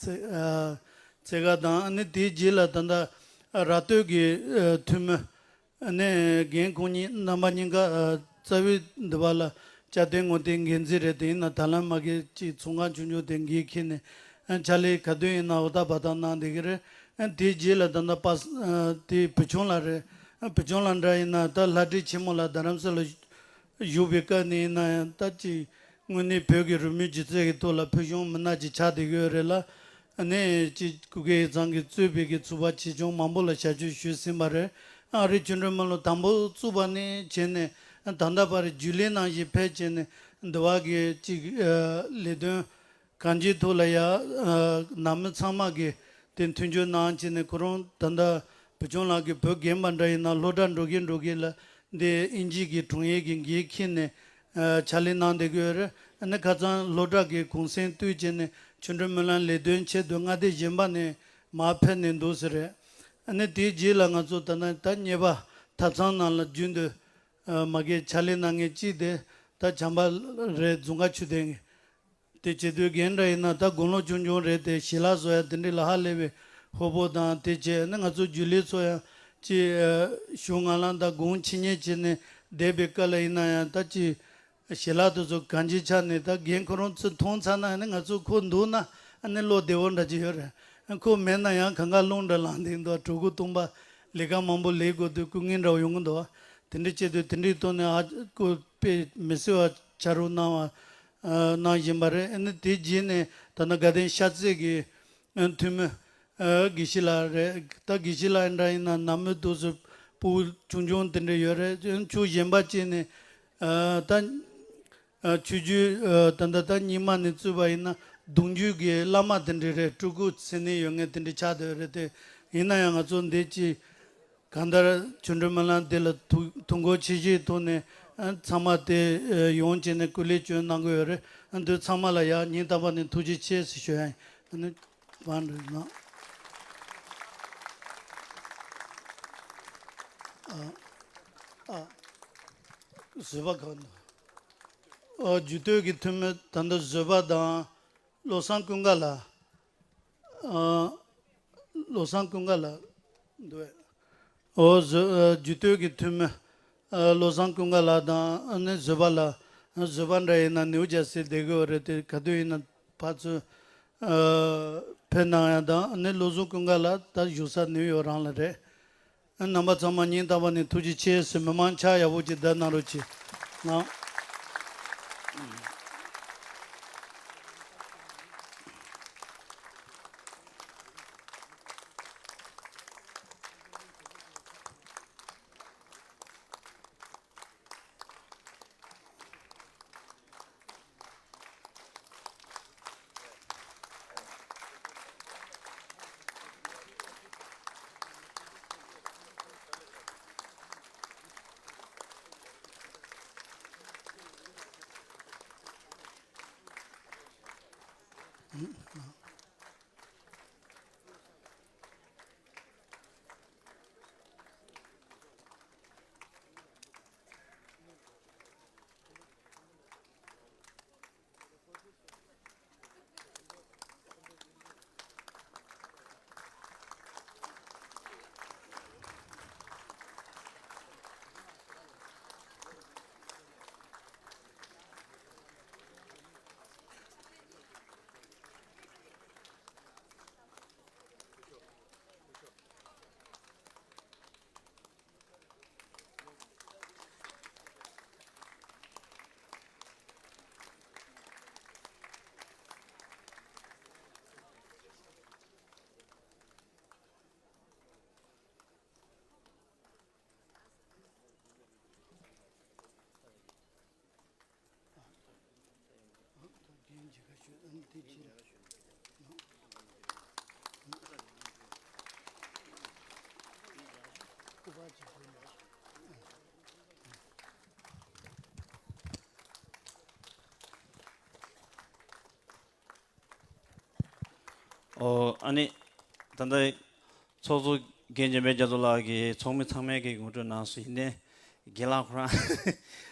ཚེ་ཨ་ཚེ་དགའ་དང་། ཨ་ནི་དེའི་རྗེས་ལ་ད་ལྟ་ཨ་ར་སྟོད་ཀྱི་ཨ་འཐུས་མི་ཨ་ནི་རྒན་ཁོང་གཉིས་རྣམ་པ་གཉིས་ཀ་ཨ་རྩ་བའི་འདི་པ་ལ་བཅའ་སྡོད་ངོ་དེ་འགན་འཛིན་རེད། དེ་ཡིན་ན་ད་ལམ་མ་གི་ཅིག་ཚོང་ཁང་ཆུང་ཆུང་དེ་འགན་འཁྱེར་ནས་ཨ་ཕྱག་ལས་ག་དུས་ཡིན་ན་འོ་ད་བར་ཐག་གནང་བསྡད་ཀྱི་རེད། ཨ་དེའི་རྗེས་ལ་ད་ལྟ་པ་ཨ་དེ་བུ་ཆུང་ལགས་རེད། ཨ་བུ་ཆུང་ལགས་འདྲ་ཡིན་ན་ད་ལྷ་བྲིས་ཆེན་མོ་ལ་རྡ་རམ་ས་ལ་བཞུགས་པའི་སྐབས་ནས་ཡིན་ན་ཡང་ད་ཅིག་དངོས་གནས་བོད་ཀྱི་རོལ་མོའི་སྒྱུ་རྩལ་གྱི་ཐོག་ལ་ཕུལ་བྱུང་མི་སྣ་ཅིག་ཆགས་བསྡད་ཀྱི་ཡོད་རེད་ལ། ཨ་ནི་ཅིག་སྐུ་སྒེར་ཡིག་ཚང་གིས་གཙོས་པའི་གི་ཚོགས་པ་ཆེ་ཆུང་མང་པོ་ལ་ཞབས་ཞུ་ཞུས་ཟིན་པ་རེད། ཨ་རི་ཆོ་འཕྲུལ་སྨོན་ལམ་དང་པོ་བཙུགས་པ་ནས་བྱས་ནས་ད་ལྟ་བར་རྒྱུན་ལས་ནང་བཞིན་ཕེབས་བྱས་ནས་འདི་བ་གི་ཅིག་ཨ་ལས་དོན་གང་ཅིའི་ཐོག་ལ་ཡ་ཨ་ནང་མི་ཚང་མ་གིས་དེ་མཐུན་འགྱུར་གནང་བྱས་ནས་ཁོ་རང་ད་ལྟ་བུ་ཆུང་ལགས་ཀྱིས་བོད་རྒན་པ་འདྲ་ཡིན་ན་སློབ་གྲྭ་འགྲོ་གིན་འགྲོ་གིན་ལ་འདི་དབྱིན་ཇི་གི་དྲུང་ཡིག་གི་འགན་འཁྱེར་ནས་ཨ་ཕྱག་ལས་གནང་བསྡད་ཀྱི་ཡོད་རེད། ཨ་ནི་ཁ་སང་སློབ་གྲྭ་གི་གུང་སེང་བསྟུད་བྱས་ནས་ཆོ་འཕྲུལ་སྨོན་ལམ་ལས་དོན་ཆེད་དུ་མངའ་སྡེ་གཞན་པ་ནས་མར་ཕེབས་ནས་འདུག་ཟེར་རེད། ཨ་ནི་དེའི་རྗེས་ལ་ང་ཚོ་ད་ནི་ད་གཉེར་པ་ཐབ་ཚང་ནང་ལ་རྒྱུན་དུ་ཨ་མ་གི་ཕྱག་ལས་གནང་མཁན་གཅིག་དེ་ད་བྱམས་པ་རེད། རྫོང་དཀར་ཆོས་སྡིངས་ཀྱི། དེ་བྱེད་དུས་རྒན་འདྲ་ཡིན་ན་ད་དགུང་ལོ་ཆུང་ཆུང་རེད་དེ་ཞལ་ལག་བཟོ་ཡ་དེ་འདྲ་ལ་ཧ་ལས་པའི་ཧོ་པོ་དང་དེ་བྱས་ནས་ང་ཚོ་རྒྱུན་ལས་ཚོ་ཡང་ཅིག་ཨ་གཞུང་ང་ལ་ད་དགུང་ཆེ་ཉེ་བྱས་ནས་བསྡད་པའི་སྐབས་ལ་ཡིན་ན་ཡང་ད་ཅིག་ཞལ་ལག་དེ་ཚོ་གང་ཅིའི་ཆ་ནས་ད་རྒན་ཁོ་རང་ཚོས་མཐོང་ཚར་ན་ཨ་ནི་ང་ཚོ་ཁོ་འདུག་ན་ཨ་ནི་བློ་བདེ་བོ་འདྲ་ཅིག་ཡོད་རེད། ཁོ་མེད་ན་ཡང་གང་ག་རླུང་འདྲ་ལངས་བསྡད་འདུག་གྲོགས་པོ་སྟོང་པ་ལས་ཀ་མང་པོ་ལས་དགོས་དུས་སྐུ་ངལ་འདྲ་བོ་ཡོང་གི་འདུག་དེ་འདྲ་བྱས་དུས་དེ་འདྲའི་ཐོག་ནས་ཨ་ཁོ་དཔེ་མི་སྲིད་པ་ཕྱག་རོགས་གནང་བ་ཨ་གནང་བཞིན་པ་རེད། ཨ་ནི་དེ་རྗེས་ནས་ད་ནི་དགའ་ལྡན་ཤར་རྩེ་གི་ཨ་འཐུས་མི་ཨ་དགེ་བཤེས་ལགས་རེད། ད་དགེ་བཤེས་ལགས་འདྲ་ཡིན་ན་ནང་མི་འདུག་སེ་སྤུ་གུ་ཆུང་ཆུང་དེ་འདྲ་ཡོད་རེད། ཕྱོགས་གཞན་པ་བྱས་ནས་ཨ་ད་ཨ་ཆོས་བརྒྱུད་ཨ་ད་ལྟ་ད་རྙིང་མ་ནས་བཙུགས་པ་ཡིན་ན་གདུང་བརྒྱུད་ཀྱི་བླ་མ་དེ་འདྲ་རེད། སྤྲུལ་སྐུ་མཚན་གནས་ཡོད་མཁན་དེ་འདྲ་ཆགས་བསྡད་ཡོད་རེད་དེ། ཡིན་ན་ཡང་ང་ཚོ་འདི་ཅི་གང་ལྟར་ཆོ་འཕྲུལ་སྨོན་ལམ་འདི་ལ་ཐུགས་ཐུགས་འགོ་ཆེ་བཞེས་ཐོག་ནས་ཨ་ཚང་མ་དེ་ཨ་ཡོང་བྱས་ནས་སྐུ་ལས་བསྐྱོན་གནང་གི་ཡོད་རེད། ཨ་འདི་ཚང་མ་ལ་ཡང་སྙིང་ཐག་པ་ནས་ཐུགས་རྗེ་ཆེ་ཟེར་ཞུ་ཡ་ཡིན། ཨ་ནི་བང་རེད་ན། ཨ་ཨ་བཟོད་པ་གང་འདུག་ཨ་རྒྱུད་སྟོད་ཀྱི་འཐུས་མི་ད་ལྟ་བཟོད་པ་དང་། བློ་བཟང་ཀུན་དགའ་ལགས། ཨ་བློ་བཟང་ཀུན་དགའ་ལགས་འདུག་གས། ཨོ་བཟོད་ཨ་རྒྱུད་སྟོད་ཀྱི་འཐུས་མི་ཨ་བློ་བཟང་ཀུན་དགའ་ལགས་དང་ཨ་ནི་བཟོད་པ་ལགས། བཟོད་པ་འདྲ་ཡིན་ན་ནིའུ་ཇར་སིར་བསྡད་ཀྱི་ཡོད་རེད་དེ། ག་དུས་ཡིན་ན་ཕར་ཚུར་ཨ་ཕེབས་གནང་ཡ་དང་། ཨ་ནི་བློ་བཟང་ཀུན་དགའ་ལགས་ད་བཞུགས་ས་ནིའུ་ཡོག་རང་ལ་རེད། རྣམ་པ་ཚང་མ་སྙིང་ཐག་པ་ནས་ཐུགས་རྗེ་ཆེ་ཟེར། མི་མང་ཕྱག་ཡག་པོ་ཅིག་བརྡབ་གནང་རོགས་གྱིས། ལགས། ཨོ། ཨ་ནི་ད་ལྟ་ཚོགས་གཙོ་རྒན་འཇམ་དཔལ་རྒྱ་མཚོ་ལགས་ཀྱིས་ཚོགས་མི་ཚང་མས་ཀྱི་ངོ་སྤྲོད་གནང་སོང་། ཡིན་ནའི་རྒན་ལགས་ཁོ་རང་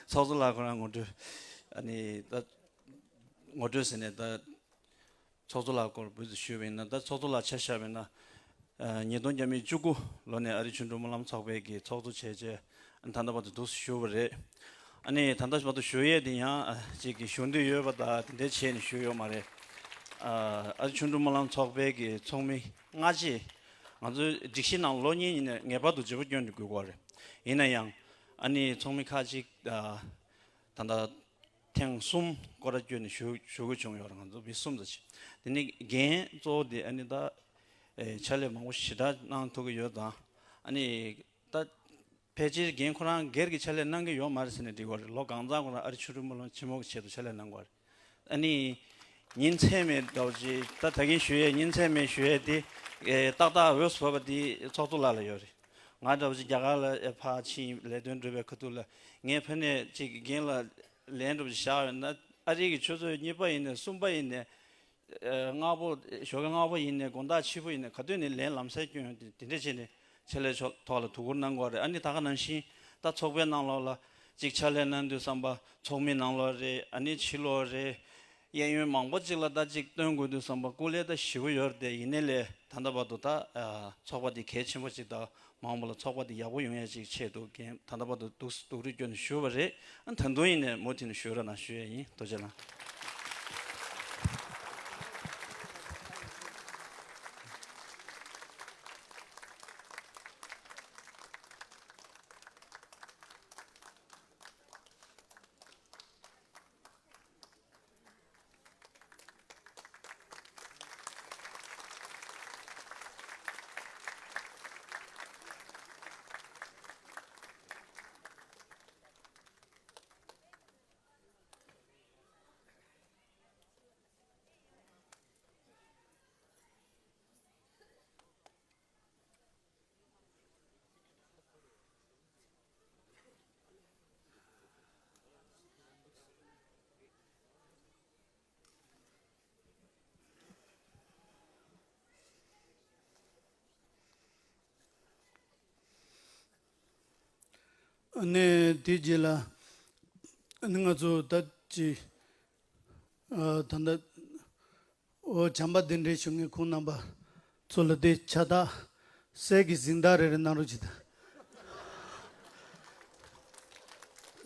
ཚོགས་གཙོ་ལགས་ཁོ་རང་ངོ་སྤྲོད། ཨ་ནི་ད་ངོ་སྤྲོད་ཟེར་ནས་ད་ཚོགས་གཙོ་ལགས་སྐོར་འབུར་དུ་ཞུས་པ་ཡིན་ན། ད་ཚོགས་གཙོ་ལགས་ཆ་བཞག་པ་ཡིན་ན། ཨ། ཉིས་སྟོང་བརྒྱ་མེད་བཅུ་དགུ་ལོ་ནས་ཨ་རི་ཆོ་འཕྲུལ་སྨོན་ལམ་ཚོགས་པའི་གི་ཚོགས་གཙོ་བྱས་བྱས། ཨ་ནི་ད་ལྟ་བར་དུ་འདུག་སེ་བཞུགས་པ་རེད། ཨ་ནི་ད་ལྟ་བར་དུ་བཞུགས་ཡས་དེ་ཡང་ཨ་ཅིག་གི་བཞུགས་འདོད་ཡོད་པ་དང་དེ་འདྲ་བྱས་ནས་བཞུགས་ཡོད་མ་རེད། ཨ་ཨ་རི་ཆོ་འཕྲུལ་སྨོན་ལམ་ཚོགས་པའི་གི་ཚོགས་མི་སྔ་རྗེས་ང་ཚོའི་སྒྲིག་གཞི་ནང་ལོ་གཉིས་ཡིན་ནས་ངེས་པར་དུ་བརྗེ་པོ་བསྐྱོན་ནས་དགོས་ཀྱི་ཡོད་རེད། ཡིན་ན་ཡང་ཨ་ནི་ཚོགས་མི་ཁག་ཅིག་ཨ་ད་ལྟ་ཐེངས་གསུམ་སྐོར་ར་བསྐྱོན་ནས་བཞུགས་བཞུགས་དགོས་བྱུང་ཡོད་རེད། ང་ཚོ་མི་གསུམ་ཙམ་ཅིག་དེ་ནི་འགན་གཙོ་བོ་དེ་ཨ་ནི་ད་ཨེ་ཕྱག་ལས་མང་པོ་ཞེ་དྲག་གནང་ཐུབ་ཀྱི་ཡོད་དང་། ཨ་ནི་ད་ཕལ་ཆེར་འགན་ཁོ་རང་སྒེར་གྱི་ཕྱག་ལས་གནང་གི་ཡོད་མ་རེད་ཟེར་ནས་འགྲིག་པ་རེད། ལོ་གང་ཙམ་ཁོ་རང་ཨ་རི་ཆོ་འཕྲུལ་སྨོན་ལམ་ཆེན་མོ་གི་ཆེད་དུ་ཕྱག་ལས་གནང་དགོས་རེད། ཨ་ནི་ཉིན་མཚན་མེད་འདྲ་བོ་ཅིག་ད་ད་གིན་ཞུ་ཡས་ཉིན་མཚན་མེད་ཞུ་ཡས་དེ་ཨེ་ཏག་ཏག་འོས་སུ་བབས་པ་དེ་ཚོགས་གཙོ་ལགས་ལ་ཡོད་རེད། ང་འདྲ་བོ་ཅིག་རྒྱ་གར་ལ་ཨེ་ཕར་ཕྱིན་ལས་དོན་སྒྲུབ་པའི་ཁ་ཐུག་ལ་ངས་ཕ་ནས་ཅིག་འགན་ལ་ལན་འདྲ་བོ་ཅིག་བཞག་ཡོད་ན། ཨ་རི་གི་ཆུ་ཚོད་གཉིས་པ་ཡིན་ནས་གསུམ་པ་ཡིན་ནས་ཨ་སྔ་པོ་ཞོགས་ཀས་སྔ་པོ་ཡིན་ནས་དགོང་དག་ཕྱི་པོ་ཡིན་ནས་ག་དུས་ནས་ལན་ལམ་སེང་སྐྱོན་ཡོང་དུས། དེ་འདྲ་བྱས་ནས་ཕྱག་ལས་ཕྱོགས་ཐོག་ལ་དོ་ཁུར་གནང་དགོས་རེད། ཨ་ནི་ད་ག་ནང་བཞིན་ད་ཚོགས་པའི་ནང་ལོགས་ལ་ཅིག་ཕྱག་ལས་གནང་དུས་ཙམ་པ་ཚོགས་མི་ནང་ལོགས་རེད། ཨ་ནི་ཕྱི་ལོགས་རེད། གཡས་གཡོན་མང་པོ་ཅིག་ལ་ད་ཅིག་སྟོན་དགོས་དུས་ཙམ་པ་སྐུ་ལས་ད་ཞེ་པོ་ཡོད་རེད་དེ། ཡིན་ནའི་ལས་ད་ལྟ་བར་དུ་ད་ཨ་ཚོགས་པ་འདི་གལ་ཆེན་པོ་ཅིག་དང་མ་འོངས་པ་ལ་ཚོགས་པ་འདི་ཡག་པོ་ཡོང་ཡ་ཅིག་ཆེད་དུ་འགན་ད་ལྟ་བར་དུ་འདུག་སེ་སྡུག་རུས་བསྐྱོན་ནས་བཞུགས་པ་རེད། ཨ་ད་དུང་ཡིན་ནའི་མུ་མཐུད་ནས་བཞུགས་རོགས་གནང་ཞུ་ཡ་ཡིན། ཐུགས་རྗེ་གནང་། ཨ་ནི་དེ་རྗེས་ལ་ཨ་ནི་ང་ཚོ་ད་ཅི་ཨ་ད་ལྟ་ཨོ་བྱམས་པ་གདན་འདྲེན་ཞུ་མཁན་ཁོང་རྣམ་པ་ཚོ་ལ་དེ་ཕྱག་རྟགས་གསེར་གྱི་གཟེངས་རྟགས་རེ་རེ་གནང་རོགས་གྱིས་དང་།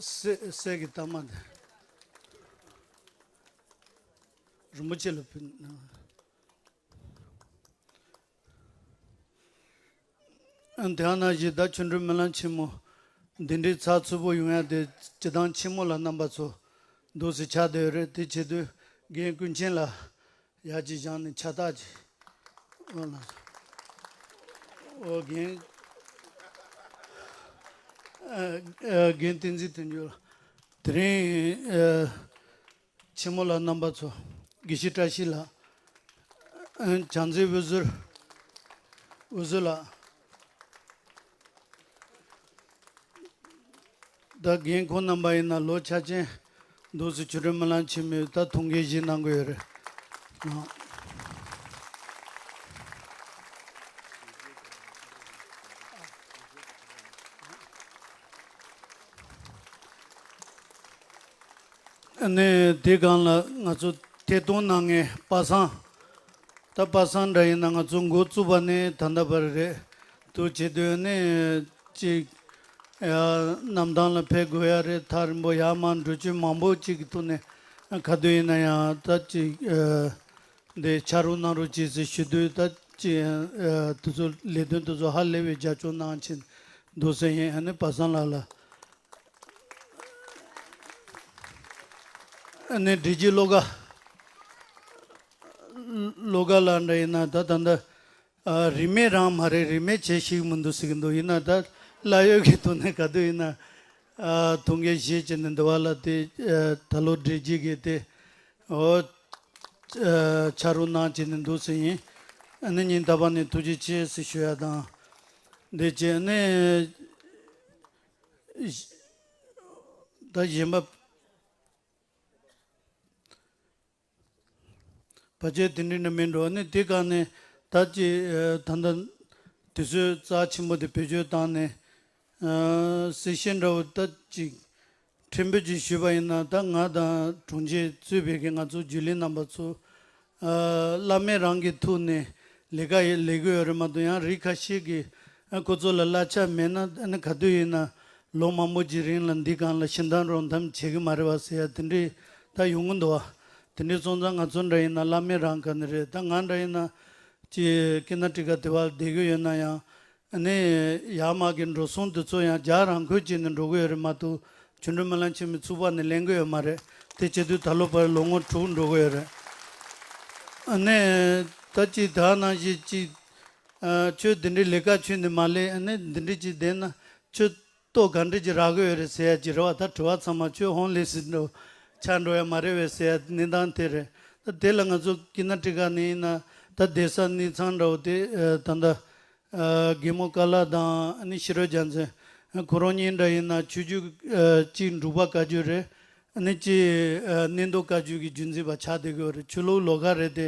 གསེར་གསེར་གྱི་རྟགས་མ་དེ་རིན་པོ་ཆེ་ལ་ཕུལ་གནང་། དེ་ནང་བཞིན་ད་ཆོ་འཕྲུལ་སྨོན་ལམ་ཆེན་མོ་འདི་འདྲའི་ཚགས་ཚུད་པོ་ཡོང་ཡ་དེ་སྤྱི་བཏང་ཆེན་མོ་ལ་རྣམ་པ་ཚོ་འདུག་སེ་ཆགས་བསྡད་ཡོད་རེད། དེ་བྱེད་དུས་རྒན་ཀུན་མཁྱེན་ལགས་ཡར་ཅིག་བཞེངས་ནས་ཕྱག་རྟགས་ཅིག་ཨོ་ལགས་སོ། ཨོ་རྒན་ཨ་ཨ་རྒན་བསྟན་འཛིན་དོན་གྲུབ་ལགས། དེ་རིང་ཨ་ཆེན་མོ་ལགས་རྣམ་པ་ཚོ། དགེ་བཤེས་བཀྲ་ཤིས་ལགས། ཨ་བྱང་རྩེ་དབུས་གཙང་དབུས་གཙང་ལགས། ད་རྒན་ཁོང་རྣམ་པ་ཡིན་ན་ལོ་ཆ་ཅན་འདུག་སེ་ཆོ་འཕྲུལ་སྨོན་ལམ་ཆེན་མོའི་ད་ཐུགས་འགན་བཞེས་གནང་གི་ཡོད་རེད། ཨ་ནི་དེ་སྒང་ལ་ང་ཚོ་ཐད་གཏོང་གནང་མཁན་པ་སངས། ད་པ་སངས་འདྲ་ཡིན་ན་ང་ཚོ་འགོ་བཙུགས་པ་ནས་ད་ལྟ་བར་རེད། དུ་བྱེད་དུས་ནི་ཅིག་ཡ་གནམ་ཐང་ལ་ཕེབས་དགོས་ཡ་རེད། ཐག་རིང་པོ་ཡར་མར་འགྲོ་སྐྱོད་མང་པོ་ཅིག་གི་ཐོག་ནས་ག་དུས་ཡིན་ན་ཡང་ད་ཅིག་འདི་ཕྱག་རོགས་གནང་རོགས་བྱེད་ཟེར་ཞུ་དུས། ད་ཅིག་དེ་ཚོ་ལས་དོན་དེ་ཚོ་ཧ་ལས་པའི་རྒྱབ་སྐྱོར་གནང་བྱས་འདུག་ཟེར་ཡིན། ཨ་ནི་པ་སངས་ལགས་ལ། ཨ་ནི་སྒྲིག་གཞི་བློ་དགའ། བློ་དགའ་ལགས་འདྲ་ཡིན་ན་ད་ད་ལྟ་ཨ་རིན་མེད་རང་མ་རེད། རིན་མེད་བྱས་ཤེས་ཀྱི་མི་འདུག་ཟེར་གྱི་འདུག་ཡིན་ན་ད་བླ་གཡོག་གི་ཐོག་ནས་ག་དུས་ཡིན་ན་ཨ་ཐུགས་འགན་བཞེས་བྱས་ནས་འདི་བ་ལ་དེ་ཨ་ད་ལོ་སྒྲིག་གཞི་གི་དེ་ཨོ་ ཨ་ཕྱག་རོགས་གནང་བྱས་ནས་འདུག་ཟེར་ཡིན། ཨ་ནི་སྙིང་ཐག་པ་ནས་ཐུགས་རྗེ་ཆེ་ཟེར་ཞུ་ཡ་དང་། འདི་བྱས་ནས་ད་གཞན་པ་བར་ཆད་དེ་འདྲ་ནི་མིན་འགྲོ། ཨ་ནི་དེ་ག་ནས་ད་ཅི་ཨ་ད་ལྟ་དུས་ཚོད་རྩ་ཆེན་པོ་དེ་བེད་སྤྱོད་བཏང་ནས་ཨ་གསལ་བཤད་འདྲ་བོ་ད་ཅིག་ཕྲན་བུ་ཅིག་ཞུས་པ་ཡིན་ན། ད་ང་དང་དྲུང་ཆེ་གཙོས་པའི་གི་ང་ཚོ་རྒྱུན་ལས་རྣམ་པ་ཚོ་ཨ་བླ་མེད་རང་གི་ཐུགས་ནས་ལས་ཀ་ཡི་ལས་ཀྱི་ཡོད་རེད་མ་གཏོགས། ཡང་རིགས་ཁ་ཤས་ཀྱིས་ཨ་ཁོ་ཚོ་ལ་གླ་ཆ་མེད་ན། ཨ་ནི་ག་དུས་ཡིན་ན་ལོ་མང་པོ་ཅིག་རིང་ལ་འདི་སྒང་ལ་ཞིང་ཐང་རོགས་འཐམ་བྱེད་ཀྱི་མ་རེད་བ་ཟེར་ཡ་དེ་འདྲས་ད་ཡོང་གི་འདུག་བ། དེ་འདྲས་སོང་ཙང་ང་ཚོ་འདྲ་ཡིན་ན་བླ་མེད་རང་ག་ནས་རེད། ད་ང་འདྲ་ཡིན་ན་ཅི་ཀི་ན་ཊི་ཀ་དེ་བར་བསྡད་ཀྱི་ཡོད་ན་ཡང་། ཨ་ནི་ཡར་མར་གྱི་འགྲོ་སོང་དེ་ཚོ་ཡང་རྒྱ་རང་ཁོལ་བྱས་ནས་འགྲོ་གི་ཡོད་རེད་མ་གཏོགས། ཆོ་འཕྲུལ་སྨོན་ལམ་ཆེན་མོའི་ཚོགས་པ་ནས་ལེན་གི་ཡོད་མ་རེད། དེ་བྱེད་དུས་ད་ལོ་བར་ལོ་ངོ་དྲུག་འགྲོ་གི་ཡོད་རེད། ཨ་ནི་ད་ཅི་ད་ནང་བཞིན་ཅི་ཨ་ཁྱོད་འདི་འདྲའི་ལས་ཀ་ཁྱོན་ནས་མ་ལས། ཨ་ནི་འདི་འདྲའི་ཅི་བསྡད་ན་ཁྱོད་ལྟོ་ག་འདྲ་ཅི་རག་གི་ཡོད་རེད་ཟེར་ཡ་ཅི་རེད་བ། ད་དྲི་བ་ཚང་མ་ཁྱོད་ཧོམ་ལེས་སི་འགྲོ་ཆགས་འགྲོ་ཡ་མ་རེད་བས་ཟེར་ཡ་གནས་སྟངས་དེ་རེད། ད་དེ་ལ་ང་ཚོ་ཀི་ན་ཊི་ཀ་ནས་ཡིན་ན་ད་བསྡད་ས་གནས་ཚང་འདྲ་བོ་དེ་ཨ་ད་ད། ཨ་རྒན་མོ་ཀ་ལ་དང་ཨ་ནི་ཤེས་རབ་རྒྱལ་མཚན། ཁོ་རང་གཉིས་འདྲ་ཡིན་ན་ཆོས་བརྒྱུད་ཨ་གཅིག་འབྲུག་པ་བཀའ་བརྒྱུད་རེད། ཨ་ནི་གཅིག་ཨ་གནས་མདོ་བཀའ་བརྒྱུད་ཀྱི་བརྒྱུད་འཛིན་པ་ཆགས་བསྡད་ཀྱི་ཡོད་རེད། ཆོས་ལུགས་ལོགས་ཀ་རེད་དེ།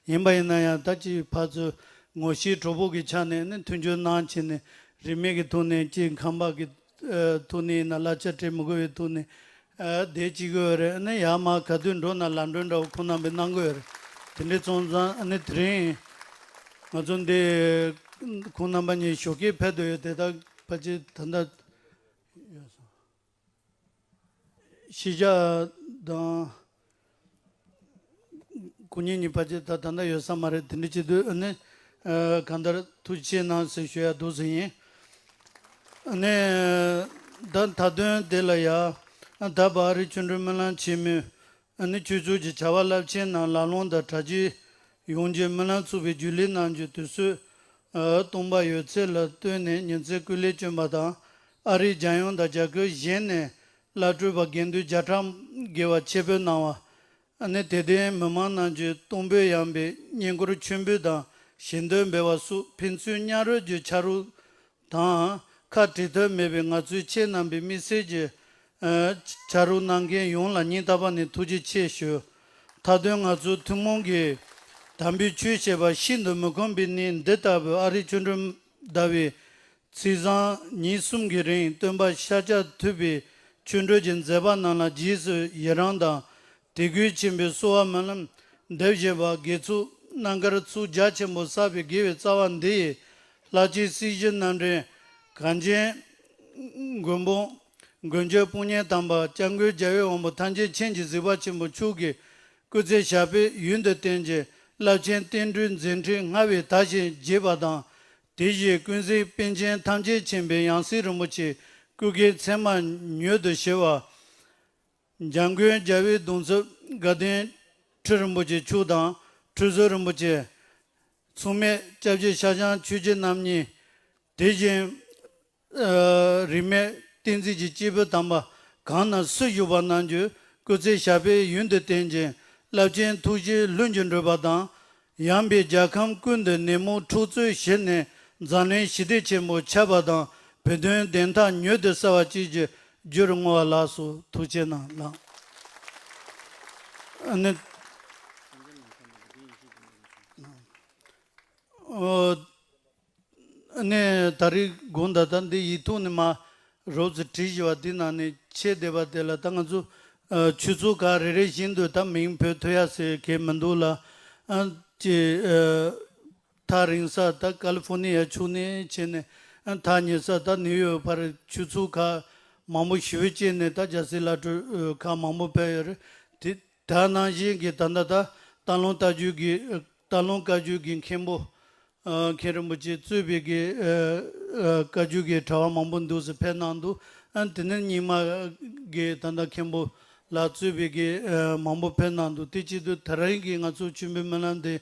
ཡིན་པ་ཡིན་ན་ཡང་ད་ཅིག་ཕར་ཚུར་ངོ་ཤེས་གྲོགས་པོ་གི་ཆ་ནས་ཨ་ནི་མཐུན་འགྱུར་གནང་བྱས་ནས། རིས་མེད་ཀྱི་ཐོག་ནས་གཅིག་ཁང་པ་གི་ཨ་ཐོག་ནས་ཡིན་ན་གླ་ཆ་སྤྲད་མི་དགོས་པའི་ཐོག་ནས་ཨ་བསྡད་ཅིག་ཡོད་རེད། ཨ་ནི་ཡར་མར་ག་དུས་འགྲོ་ན་ལམ་གྲོན་འདྲ་བོ་ཁོང་རྣམ་པས་གནང་གི་ཡོད་རེད། དེ་འདྲའི་སོང་ཙང་ཨ་ནི་དེ་རིང་ང་ཚོ་འདི་ཁོང་རྣམ་པ་གཉིས་ཞོགས་ཀས་ཕེབས་འདོད་ཡོད་དེ། ད་ཕལ་ཆེར་ད་ལྟ་ཤེས་བྱ་དང་སྐུ་ཉིད་གཉིས་ཕལ་ཆེར་ད་ད་ལྟ་ཡོད་ས་མ་རེད། དེ་འདྲ་བྱེད་དུས་ཨ་ནི་ཨ་གང་ལྟར་ཐུགས་རྗེ་ཆེ་གནང་ཟེར་ཞུ་ཡ་འདུག་ཟེར་ཡིན། ཨ་ནི་ད་མཐའ་དོན་དེ་ལ་ཡ། ད་བར་ཨ་རིའི་ཆོ་འཕྲུལ་སྨོན་ལམ་ཆེན་མོའི་ཨ་ནི་ཆོས་ཕྱོགས་ཀྱི་བྱ་བ་རླབས་ཆེན་རྣམས་ལག་ལེན་དང་གྲ་རྒྱས་ཡོང་རྒྱུའི་སྨོན་ལམ་ཚོགས་པའི་རྒྱུན་ལས་གནང་རྒྱུའི་དུས་ཚོད་ཨ་སྟོང་པ་ཡོད་ཚད་ལ་བསྟུན་ནས་ཉིན་མཚན་སྐུ་ལས་བསྐྱོན་པ་དང་། ཨ་རིའི་རྒྱལ་ཡོངས་དང་རྒྱ་སྐོར་གཞན་ནས་བླ་སྤྲུལ་པ་དགེ་འདུན་བརྒྱ་ཕྲག་བརྒལ་བ་ཆེད་ཕེབས་གནང་བ། ཨ་ནི་དད་ལྡན་མི་མང་རྣམས་ཀྱིས་གཏོང་ཕོད་ཡངས་པའི་བསྙེན་བཀུར་མཆོད་འབུལ་དང་ཞལ་འདོན་འབུལ་བ་སོགས་ཕན་ཚུན་མཉམ་རོལ་གྱི་ཆ་རོགས་དང་ཁ་བྲལ་ཐབས་མེད་པའི་ངང་ཚུལ་ཁྱེད་རྣམ་པའི་དམིགས་བསལ་གྱི་ཨ་ཆ་རོགས་གནང་མཁན་ཡོངས་ལ་སྙིང་ཐག་པ་ནས་ཐུགས་རྗེ་ཆེ་ཞུ། མཐའ་དོན་ང་ཚོ་ཐུན་མོང་གི་དམ་པའི་ཆོས་ཞེས་པ་ཤིན་ཏུ་མི་ཁོམ་པའི་གནས་འདི་ལྟ་བུའི་ཨ་རིའི་ཆོ་འཕྲུལ་ཟླ་བའི་ཚེས་བཟང་ཉིན་གསུམ་གྱི་རིང་སྟོན་པ་ཤཱཀྱ་ཐུབ་པའི་ཆོ་འཕྲུལ་གྱི་མཛད་པ་རྣམས་ལ་རྗེས་སུ་ཡི་རང་དང་། དད་གུས་ཆེན་པོས་གསོལ་བ་སྨོན་ལམ་འདེབས་བཞིན་པ། དགེ་ཚོགས་རྣམ་དཀར་ཚོགས་རྒྱ་ཆེན་པོ་བསགས་པའི་དགེ་བའི་རྩ་བ་འདི་ཡིས། ལྷར་བཅས་སྲིད་ཞིའི་རྣམ་འདྲེན་གངས་ཅན་མགོན་པོ། མགོན་སྐྱབས་དཔུང་གཉེན་དམ་པ་སྐྱབས་མགོན་རྒྱལ་བའི་དབང་པོ་ཐམས་ཅད་མཁྱེན་ཅིང་གཟིགས་པ་ཆེན་པོ་མཆོག་གི་སྐུ་ཚེ་ཞབས་པད་ཡུན་དུ་བརྟན་ཅིང་། རླབས་ཆེན་བསྟན་འགྲོའི་མཛད་འཕྲིན་སྔར་བས་དར་ཞིང་རྒྱས་པ་དང་། དེ་བཞིན་ཀུན་གཟིགས་པཎ་ཆེན་ཐམས་ཅད་མཁྱེན་པའི་ཡང་སྲིད་རིན་པོ་ཆེ་སྐུ་སྒེར་མཚན་མ་མྱུར་དུ་ཞི་བར། འཇམ་མགོན་རྒྱལ་བའི་གདུང་འཚོབ་དགའ་ལྡན་ཁྲི་རིན་པོ་ཆེ་མཆོག་དང་། ཁྲི་ཟུར་རིན་པོ་ཆེ། མཚུངས་མེད་སྐྱབས་རྗེ་ཤཱཀྱ་ཆོས་རྗེ་རྣམ་གཉིས། དེ་བཞིན་ཨ་རིས་མེད་བསྟན་འཛིན་གྱི་སྐྱེས་བུ་དམ་པ་གང་ན་སུ་བཞུགས་པ་རྣམས་ཀྱི་སྐུ་ཚེ་ཞབས་པད་ཡུན་དུ་བརྟན་ཅིང་། རླབས་ཆེན་ཐུགས་བཞེད་ལྷུན་གྱིས་འགྲུབ་པ་དང་། ཡངས་པའི་རྒྱལ་ཁམས་ཀུན་ཏུ་ནད་མུག་འཁྲུག་རྩོད་ཞི་ནས་འཛམ་གླིང་ཞི་བདེ་ཆེན་པོ་ཁྱབ་པ་དང་། བོད་དོན་བདེན་མཐའ་མྱུར་དུ་གསལ་བ་བཅས་ཀྱི་རྒྱུར་བསྔོ་བ་ལགས་སོ། ཐུགས་རྗེ་གནང་ལགས། ཨ་ནི། ཨོ། ཨ་ནི་ད་རེས་དགོངས་དག་ད་འདི་ཡིག་ཐོག་ནས་མར་རོབ་ཙམ་བྲིས་བཞག་པ་འདི་ནང་ནས་ཆད་བསྡད་པ་དེ་ལ། ད་ང་ཚོ་ཨ་ཆོས་ཚོགས་ཁག་རེ་རེ་བཞིན་དུ་ད་མིང་འབོད་ཐུབ་ཡ་ཟེར་མཁན་མི་འདུག་ལ། ཨ་ཅེ་ཨ་ཐག་རིང་ས་ད་ཀ་ལི་ཧྥོ་ནི་ཡ་ཕྱོགས་ནས་བྱས་ནས། ཨ་ཐག་ཉེ་ས་ད་ནིའུ་ཡོག་བར་ཆོས་ཚོགས་ཁག་མང་པོ་ཞེ་པོ་བྱས་ནས་ད་རྒྱལ་སྲས་ལྷ་སྒྲོན་ཁག་མང་པོ་ཕེབས་ཡོད་རེད་དེ། ད་ནང་བཞིན་གྱི་ད་ལྟ་ད་སྟག་ལུང་བཀའ་བརྒྱུད་ཀྱི་སྟག་ལུང་བཀའ་བརྒྱུད་ཀྱི་མཁན་པོ་ཨ་མཁན་རིན་པོ་ཆེ་གཙོས་པའི་གི་ཨ་ཨ་བཀའ་བརྒྱུད་ཀྱི་གྲྭ་པ་མང་པོ་འདུག་སེ་ཕེབས་གནང་འདུག་ཨ་དེ་ནས་རྙིང་མ་གི་ད་ལྟ་མཁན་པོ་ལགས་གཙོས་པའི་གི་ཨ་མང་པོ་ཕེབས་གནང་འདུག་དེ་བྱེད་དུས་ད་རིང་གི་ང་ཚོ་ཆོས་འཕེལ་སྨོན་ལམ་འདི་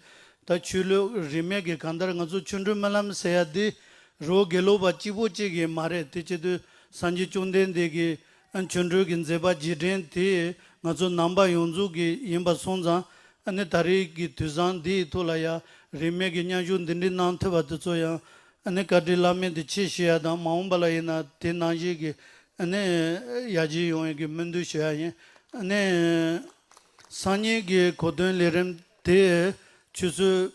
ད་ཆོས་ལུགས་རིས་མེད་ཀྱི་གང་ལྟར་ང་ཚོ་ཆོ་འཕྲུལ་སྨོན་ལམ་ཟེར་ཡ་འདི་རི་བོ་དགེ་ལུགས་པ་གཅིག་པོ་གཅིག་གི་མ་རེད། དེ་བྱེད་དུས་སངས་རྒྱས་བཅོམ་ལྡན་འདས་ཀྱི་ཨ་ཆོ་འཕྲུལ་གྱི་མཛད་པ་རྗེས་དྲན་དེ་ང་ཚོ་ནང་པ་ཡོངས་རྫོགས་ཀྱི་ཡིན་པ་སོང་ཙང་ ཨ་ནི་ད་རེས་ཀྱི་དུས་བཟང་འདིའི་ཐོག་ལ་ཡང་རིན་མེད་ཀྱི་མཉམ་ཞུགས་འདི་འདྲའི་གནང་ཐུབ་པ་དེ་ཚོ་ཡང་ཨ་ནི་བཀའ་དྲིན་བླ་མེད་དུ་ཆེ་ཞུ་ཡ་དང་། མ་འོངས་པ་ལ་ཡིན་ན་དེ་ནང་བཞིན་གྱི་ཨ་ནི་ཡར་རྒྱས་ཡོང་ཡ་གི་སྨོན་འདུན་ཞུ་ཡ་ཡིན། ཨ་ནི་སང་ཉིན་གྱི་གོ་སྟོན་ལས་རིམ་དེ་ཆུ་ཚོད་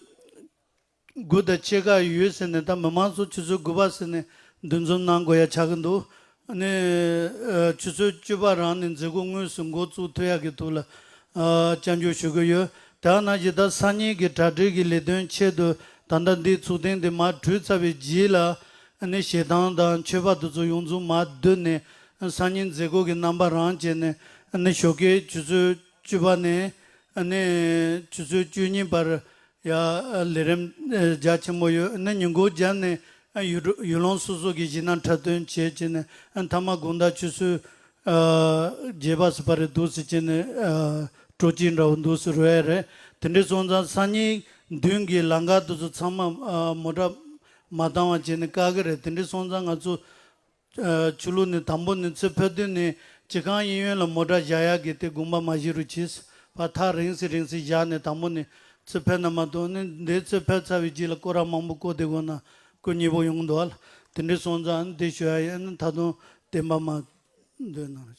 དགུ་དང་ཕྱེད་ཀ་ཡོད་ཟེར་ནས། ད་མི་མང་ཚོ་ཆུ་ཚོད་དགུ་པ་ཟེར་ནས་འདུ་འཛོམས་གནང་དགོས་ཡ་ཆགས་ཀྱི་འདུག་ཨ་ནི་ཨ་ཆུ་ཚོད་བཅུ་པ་རང་ནས་མཛད་སྒོ་དངོས་སུ་འགོ་བཙུགས་ཐུབ་ཡ་གི་ཐོག་ལ་ཨ་སྐྱབས་འཇུག་ཞུ་གི་ཡོད། དེ་ནང་བཞིན་ད་སང་ཉིན་གྱི་གྲ་སྒྲིག་གི་ལས་དོན་ཆེད་དུ་ད་ལྟ་འདིའི་ཚོགས་ཐེངས་འདི་མར་གྲོལ་ཚར་བའི་རྗེས་ལ་ཨ་ནི་ཞལ་ཐང་དང་མཆོད་པ་དེ་ཚོ་ཡོངས་རྫོགས་མར་བསྡུས་ནས་སང་ཉིན་མཛད་སྒོ་གི་རྣམ་པ་རང་བྱས་ནས། ཨ་ནི་ཞོགས་ཀའི་ཆུ་ཚོད་བཅུ་པ་ནས་ཨ་ནི་ཆུ་ཚོད་བཅུ་གཉིས་བར་ཡ་ལས་རིམ་ཨ་རྒྱ་ཆེན་པོ་ཡོད། ཨ་ནི་ཉིན་གུང་རྒྱབ་ནས་ཨ་ཡུལ་ཡུལ་ལུང་སོ་སོ་གི་གཞིས་སྣ་འཁྲབ་སྟོན་བྱས་བྱས་ནས། ཨ་མཐའ་མ་དགོང་དག་ཆུ་ཚོད་ཨ་བརྒྱད་པ་ཙམ་པ་རེ་འདུག་སེ་བྱས་ནས་ཨ་སྤྲོ་སྐྱིད་འདྲ་བོ་འདུག་སེ་རོལ་ཡ་རེད། དེ་འདྲ་སོང་ཙང་སང་ཉིན་མདུན་གྱི་ལམ་ཁ་དེ་ཚོ་ཚང་མ་ཨ་མོ་ཊ་མ་བཏང་བ་བྱས་ནས་བཀག་གི་རེད། དེ་འདྲ་སོང་ཙང་ང་ཚོ་ཨ་ཆུ་ལུག་ནས་དང་པོ་ནས་ཚུར་ཕེབས་དུས་ནས་སྤྱི་ཁང་གཡས་གཡོན་ལ་མོ་ཊ་བཞག་ཡག་གི་དེ་དགོངས་པ་མ་བཞེས་རོགས་གྱིས། ཕར་ཐག་རིང་སེ་རིང་སེ་བཞག་ནས་དང་པོ་ནས་ཚུར་ཕེབས་ན་མ་གཏོགས། ནི་འདི་ཚུར་ཕེབས་ཚར་བའི་རྗེས་ལ་སྐོར་ར་མང་པོ་བསྐོར་བསྡད་དགོས་ན་སྐུ་མཉེས་པོ་ཡོང་གི་འདུག་ཨ། དེ་འདྲ་སོང་ཙང་འདི་ཞུ་ཡ་ཡིན། ད་དུང་བདེན་པ་མ་འདོད་གནང་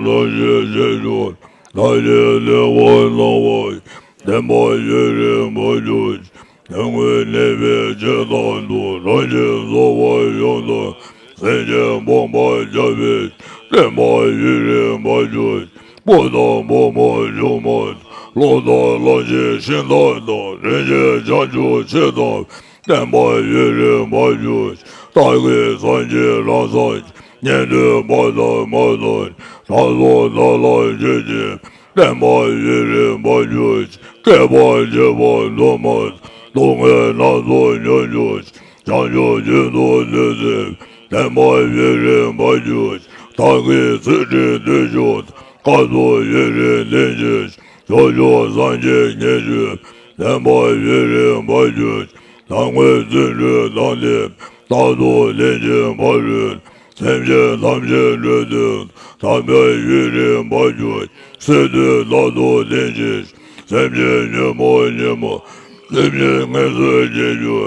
རོགས་གྱིས། ལ་ལས་བར་སྣང་བ་བདེན་པ་ཡུན་རིང་མ་གྱུར། དོན་དངོས་གནས་པའི་ཆེད་དང་དུ། རང་གཞན་རྩོལ་བ་ཡོངས་དང་སེམས་ཅན་སྤོང་བར་བྱ་བའི་བསྟན་པ་ཡུན་རིང་མ་གྱུར། བུ་དང་བུ་མོ་ཆུང་མ་ལོ་དང་ལོ་ཆེན་ཤིང་རྟ་དང་རིན་ཆེན་བྱང་ཆུབ་ཆེད་དང་བསྟན་པ་ཡུན་རིང་མ་གྱུར། བདག་གིས་སངས་རྒྱས་རང་སངས་ཉན་ཐོས་མ་དང་མ་དང་། དྲང་སྲོང་བདག་ལ་མཆོད་ཅིང་བསྟན་པ་ཡུན་རིང་མ་གྱུར། བསྐལ་པ་བྱེ་བ་དུ་མར་སྡུག་བསྔལ་སྣ་ཚོགས་མྱོང་གྱུར། བྱང་ཆུབ་རྒྱུན་དུ་སྡོད་ཚེ་བསྟན་པ་ཡུན་རིང་མ་གྱུར། བདག་གིས་ཚུལ་ཁྲིམས་བསྟེན་ཕྱོགས་དཀའ་ཐུབ་ཡུན་རིང་ལྡན་ཅིང་། བྱང་ཆུབ་སངས་རྒྱས་ཉིད་ཀྱི་བསྟན་པ་ཡུན་རིང་མ་གྱུར། ལམ་དངོས་བརྩོན་འགྲུས་དང་ལྡན་རྟག་ཏུ་ལེགས་ཤིང་བར་རོལ། སེམས་ཅན་ཐམས་ཅད་སྒྲོལ་འདོད་དམ་པའི་ཡུན་རིང་མ་གྱུར། སྲིད་དུ་རྟག་ཏུ་ལྡན་ཅིང་སེམས་ཅན་ཉོན་མོངས་ཉོན་མོངས་སེམས་ཅན་ངན་སོང་སྐྱེ་རྒྱུ་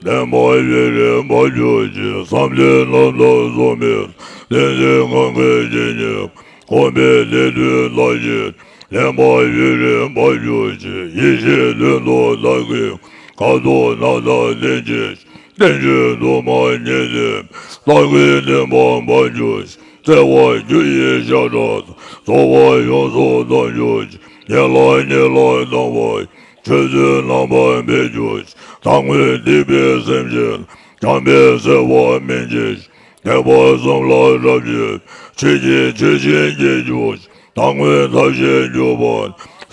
བདེན་པ་ཡུན་རིང་མ་གྱུར་ཅིག། བསམ་གཏན་རྣམ་དག་གཟུགས་མེད་ལྷན་ཅིག་ངང་གིས་ཇི་སྙེད་གོམས་པའི་ལས་དུས་དག་ཅིང་ལེན་པ་ཡུན་རིང་མ་གྱུར་ཅིག། ཡེ་ཤེས་དོན་དུ་བདག་གིས་དཀའ་ཐུབ་རྣམ་དག་ལྡན་ཅིང་། བསྟན་བཅོས་དུ་མ་ཉིད་དེ་བདག་གིས་བསྟན་པ་མ་གྱུར་ཅིག། བརྩེ་བ་རྒྱུ་ཡི་ཤ་ཁྲག་རྫོགས་པ་ཡོངས་སུ་དག་གྱུར་ཅིག། ཉེ་ལ་ཉེ་ལ་དང་བ་ཆོས་ཚུལ་རྣམ་པར་འཕེལ་གྱུར་ཅིག། བདག་དངོས་སྡིག་པའི་སེམས་ཅན་བྱམས་པས་སེལ་བ་སྨིན་ཅིག། ཐེག་པ་གསུམ་ལ་རབ་འབྱེད་ཆོས་ཀྱི་ཆུ་ཤིང་སྐྱེ་གྱུར་ཅིག། བདག་དངོས་ཐབས་ཤེས་གྱུར་པ་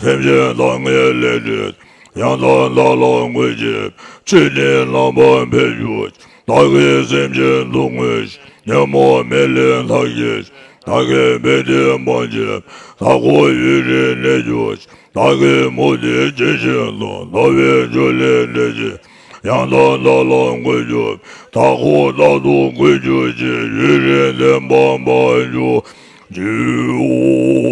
སེམས་ཅན་བདག་ངེས་ལས་འབྲས་ཡང་དག་བདག་ལ་འགོད་ཅིང་ཆོས་ནི་རྣམ་པར་འཕེལ་གྱུར་ཅིག། བདག་གིས་སེམས་ཅན་སྡུག་བསྔལ་ཉོན་མོངས་མེ་ལས་ཐར་གྱུར་ཅིག། བདག་གིས་བེ་ཏའི་སྤང་བྱས་བདག་འཁོར་ཡུན་རིང་གནས་གྱུར་ཅིག། བདག་གིས་མུ་སྟེགས་ཇི་བཞིན་དུ་ལྟ་བའི་ཕྱོགས་ལས་འབྲས་ཆོས་ཡང་དག་བདག་ལ་འགོད་གྱུར། བདག་འཁོར་རྟག་ཏུ་འགོད་གྱུར་ཅིག། ཡུན་རིང་བརྟན་པར་འབར་གྱུར་ཅིག།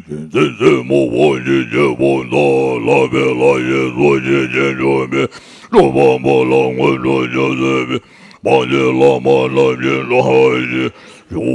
ཉིན་མཚན་མཚན་མོ་བོ་ཉིད་ཀྱི་བུམ་དང་ལྷག་པའི་ལྷ་ཡི་གཟུགས་ཅན་ཅན་འབྱུང་བའི་གྲུབ་པ་པོ་ལ་དངོས་གྲུབ་འབྱོར་ཚུལ་བའི་སྤང་བྱའི་བླ་མ་རྣམས་ཀྱི་ལྷ་ཡི་ཞུ།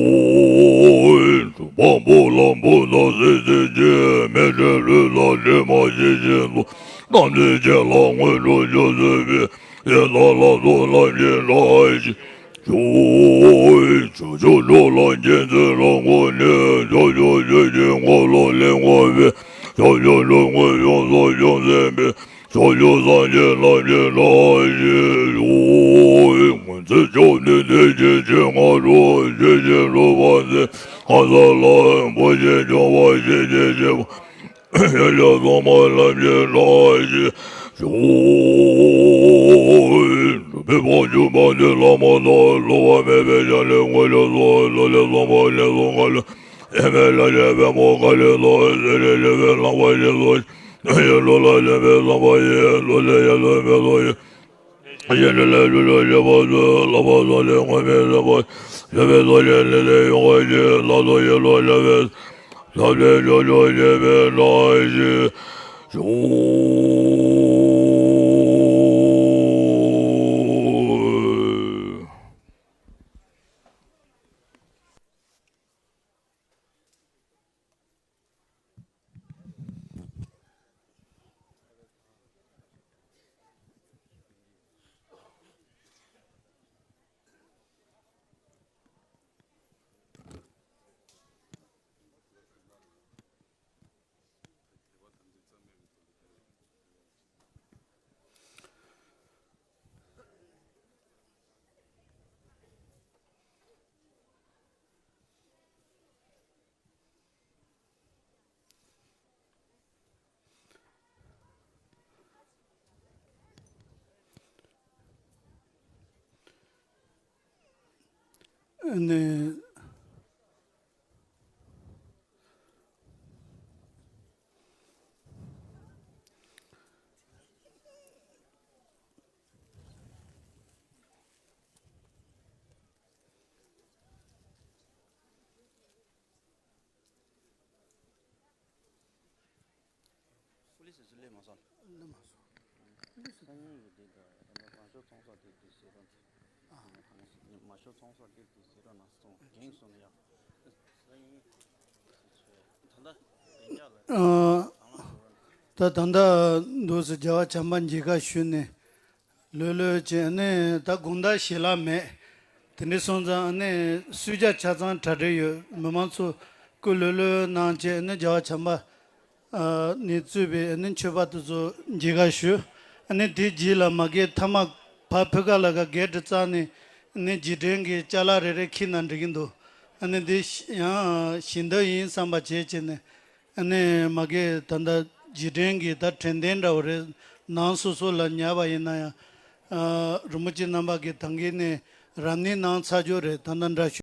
གྲུབ་པ་པོ་ལ་འབུམ་ཐང་སྲིད་རྩེ་གཅིག། མེ་སྤྲེལ་ལུས་ལ་དྲི་མ་ཇི་བཞིན་དུ། རྣམ་ཐོས་ཅན་ལ་དངོས་གྲུབ་འབྱོར་ཚུལ་བའི་ཡི་དམ་ལྷ་ཚོགས་རྣམས་ཀྱི་ལྷ་ཡི་ཞུ། ཕྱོགས་བཅུ་འགྲོ་ལ་མཁྱེན་བརྩེ་རབ་འཁོར་ནས། ཕྱོགས་བཅུ་ཆོས་ཀྱི་འཁོར་ལོ་ལས་འཁོར་བའི། ཕྱོགས་བཅུ་འགྲོ་མགོན་ཡོངས་སུ་སྐྱོང་མཛད་པའི། ཕྱོགས་བཅུ་སངས་རྒྱས་རྣམས་ཀྱི་ལྷ་ཡི་ཞུ། སྔོན་ཚེ་སྐྱབས་གནས་ཐེག་ཆེན་ཆེ་ལྔ་སྒྲུབ། ཆོས་ཀྱི་སྒྲུབ་པ་མཛད་ཁམས་གསུམ་ལ། བུ་ཆེན་སྐྱོང་བ་ཞི་བདེ་ཆེན་པོ། ཡང་ཞག་གསུམ་པ་ལམ་གྱི་ལྷ་ཡི་ཞུ། ཇོ། ནུབ་པའི་བང་ཆུ་མ་ནི་ལ་མ་ན་ལོ་བ་མེད་པའི་ཡ་ལས་ངོས་ལས་སོ་ལོ་ལས་སོ་མ་ལས་སོ་ང་ལས་ཨེ་མེ་ལ་ལས་པད་མོ་ག་ལས་སོ་ཟེར་ལས་ལས་པའི་ལང་པ་ལས་སོ་ཡ་ལོ་ལ་ལས་པའི་ལང་པ་ཡ་ལོ་ལས་ཡ་ལོ་མེད་སོ་ཡ། ཡེ་ནེ་ལེ་ལུ་ལེ་ལེ་བ་ལུ་ལ་བ་ལ་ལེ་ངོ་མེ་ལ་བ་ལེ་བེ་ལོ་ཡེ་ནེ་ལེ་ཡོ་ང་ཡེ་ལ་ལོ་ཡེ་ལོ་ལེ་བེ་ལ་ལེ་ལོ་ལོ་ཡེ་བེ་ལ་ཡེ་ཡོ། ཨ་ནི། པུ་ལི་སི་སུ་སླེབས་མ་སོང་། སླེབས་མ་སོང་། སང་ཉིན་གྱི་དེ་དང་ད་ནི་མ་ཤོ་ཚོང་ས་དེ་དེ་ཟེར་རོ། ཨ། མ་ཤོ་ཚོང་ས་དེ་དེ་ཟེར་རོ་ན་སོང་རྒྱུན་སོང་ཡ། སང་ཉིན་ད་ལྟ་བདེ་འཇགས་ལ་ཨ། ད་ད་ལྟ་འདུག་སེ་རྒྱལ་བ་བྱམས་པ་མཇལ་ཁ་ཞུས་ནས། ལོས་ལོས་བྱས་ནས་ད་དགོང་དག་ཞལ་ལག་མེད། དེ་འདྲ་སོང་ཙང་ཨ་ནི་གསོལ་ཇ་ཆ་ཚང་གྲ་སྒྲིག་ཡོད། མི་མང་ཚོ་སྐུ་ལོས་ལོས་གནང་བྱས་ཨ་ནི་རྒྱལ་བ་བྱམས་པ་ནས་གཙོས་པའི་ཨ་ནི་མཆོད་པ་དེ་ཚོ་མཇལ་ཁ་ཞུ། ཨ་ནི་དེ་རྗེས་ལ་མ་གི་མཐའ་མ་བ་ཕུ་ཁ་ལ་ཁ་གེ་ཏི་རྩ་ནས་ཨ་ནི་རྗེས་དྲན་གྱི་ཅ་ལག་རེ་རེ་འཁྱེར་ན་འགྲིག་གི་འདུག་ཨ་ནི་འདི་ཡང་ཞལ་འདེབས་ཡིན་བསམ་པ་བྱས་བྱས་ནས། ཨ་ནི་མ་གི་ད་ལྟ་རྗེས་དྲན་གྱི་ད་དྲན་རྟེན་འདྲ་བོ་རེ་ནང་སོ་སོ་ལ་ཉར་བ་ཡིན་ན་ཡང་། ཨ། རིན་པོ་ཆེ་རྣམ་པ་གི་ད་གིན་ནས་རབ་གནས་གནང་ཚར་རྒྱུ་རེད། ད་ལྟ་འདྲ་ཞུ།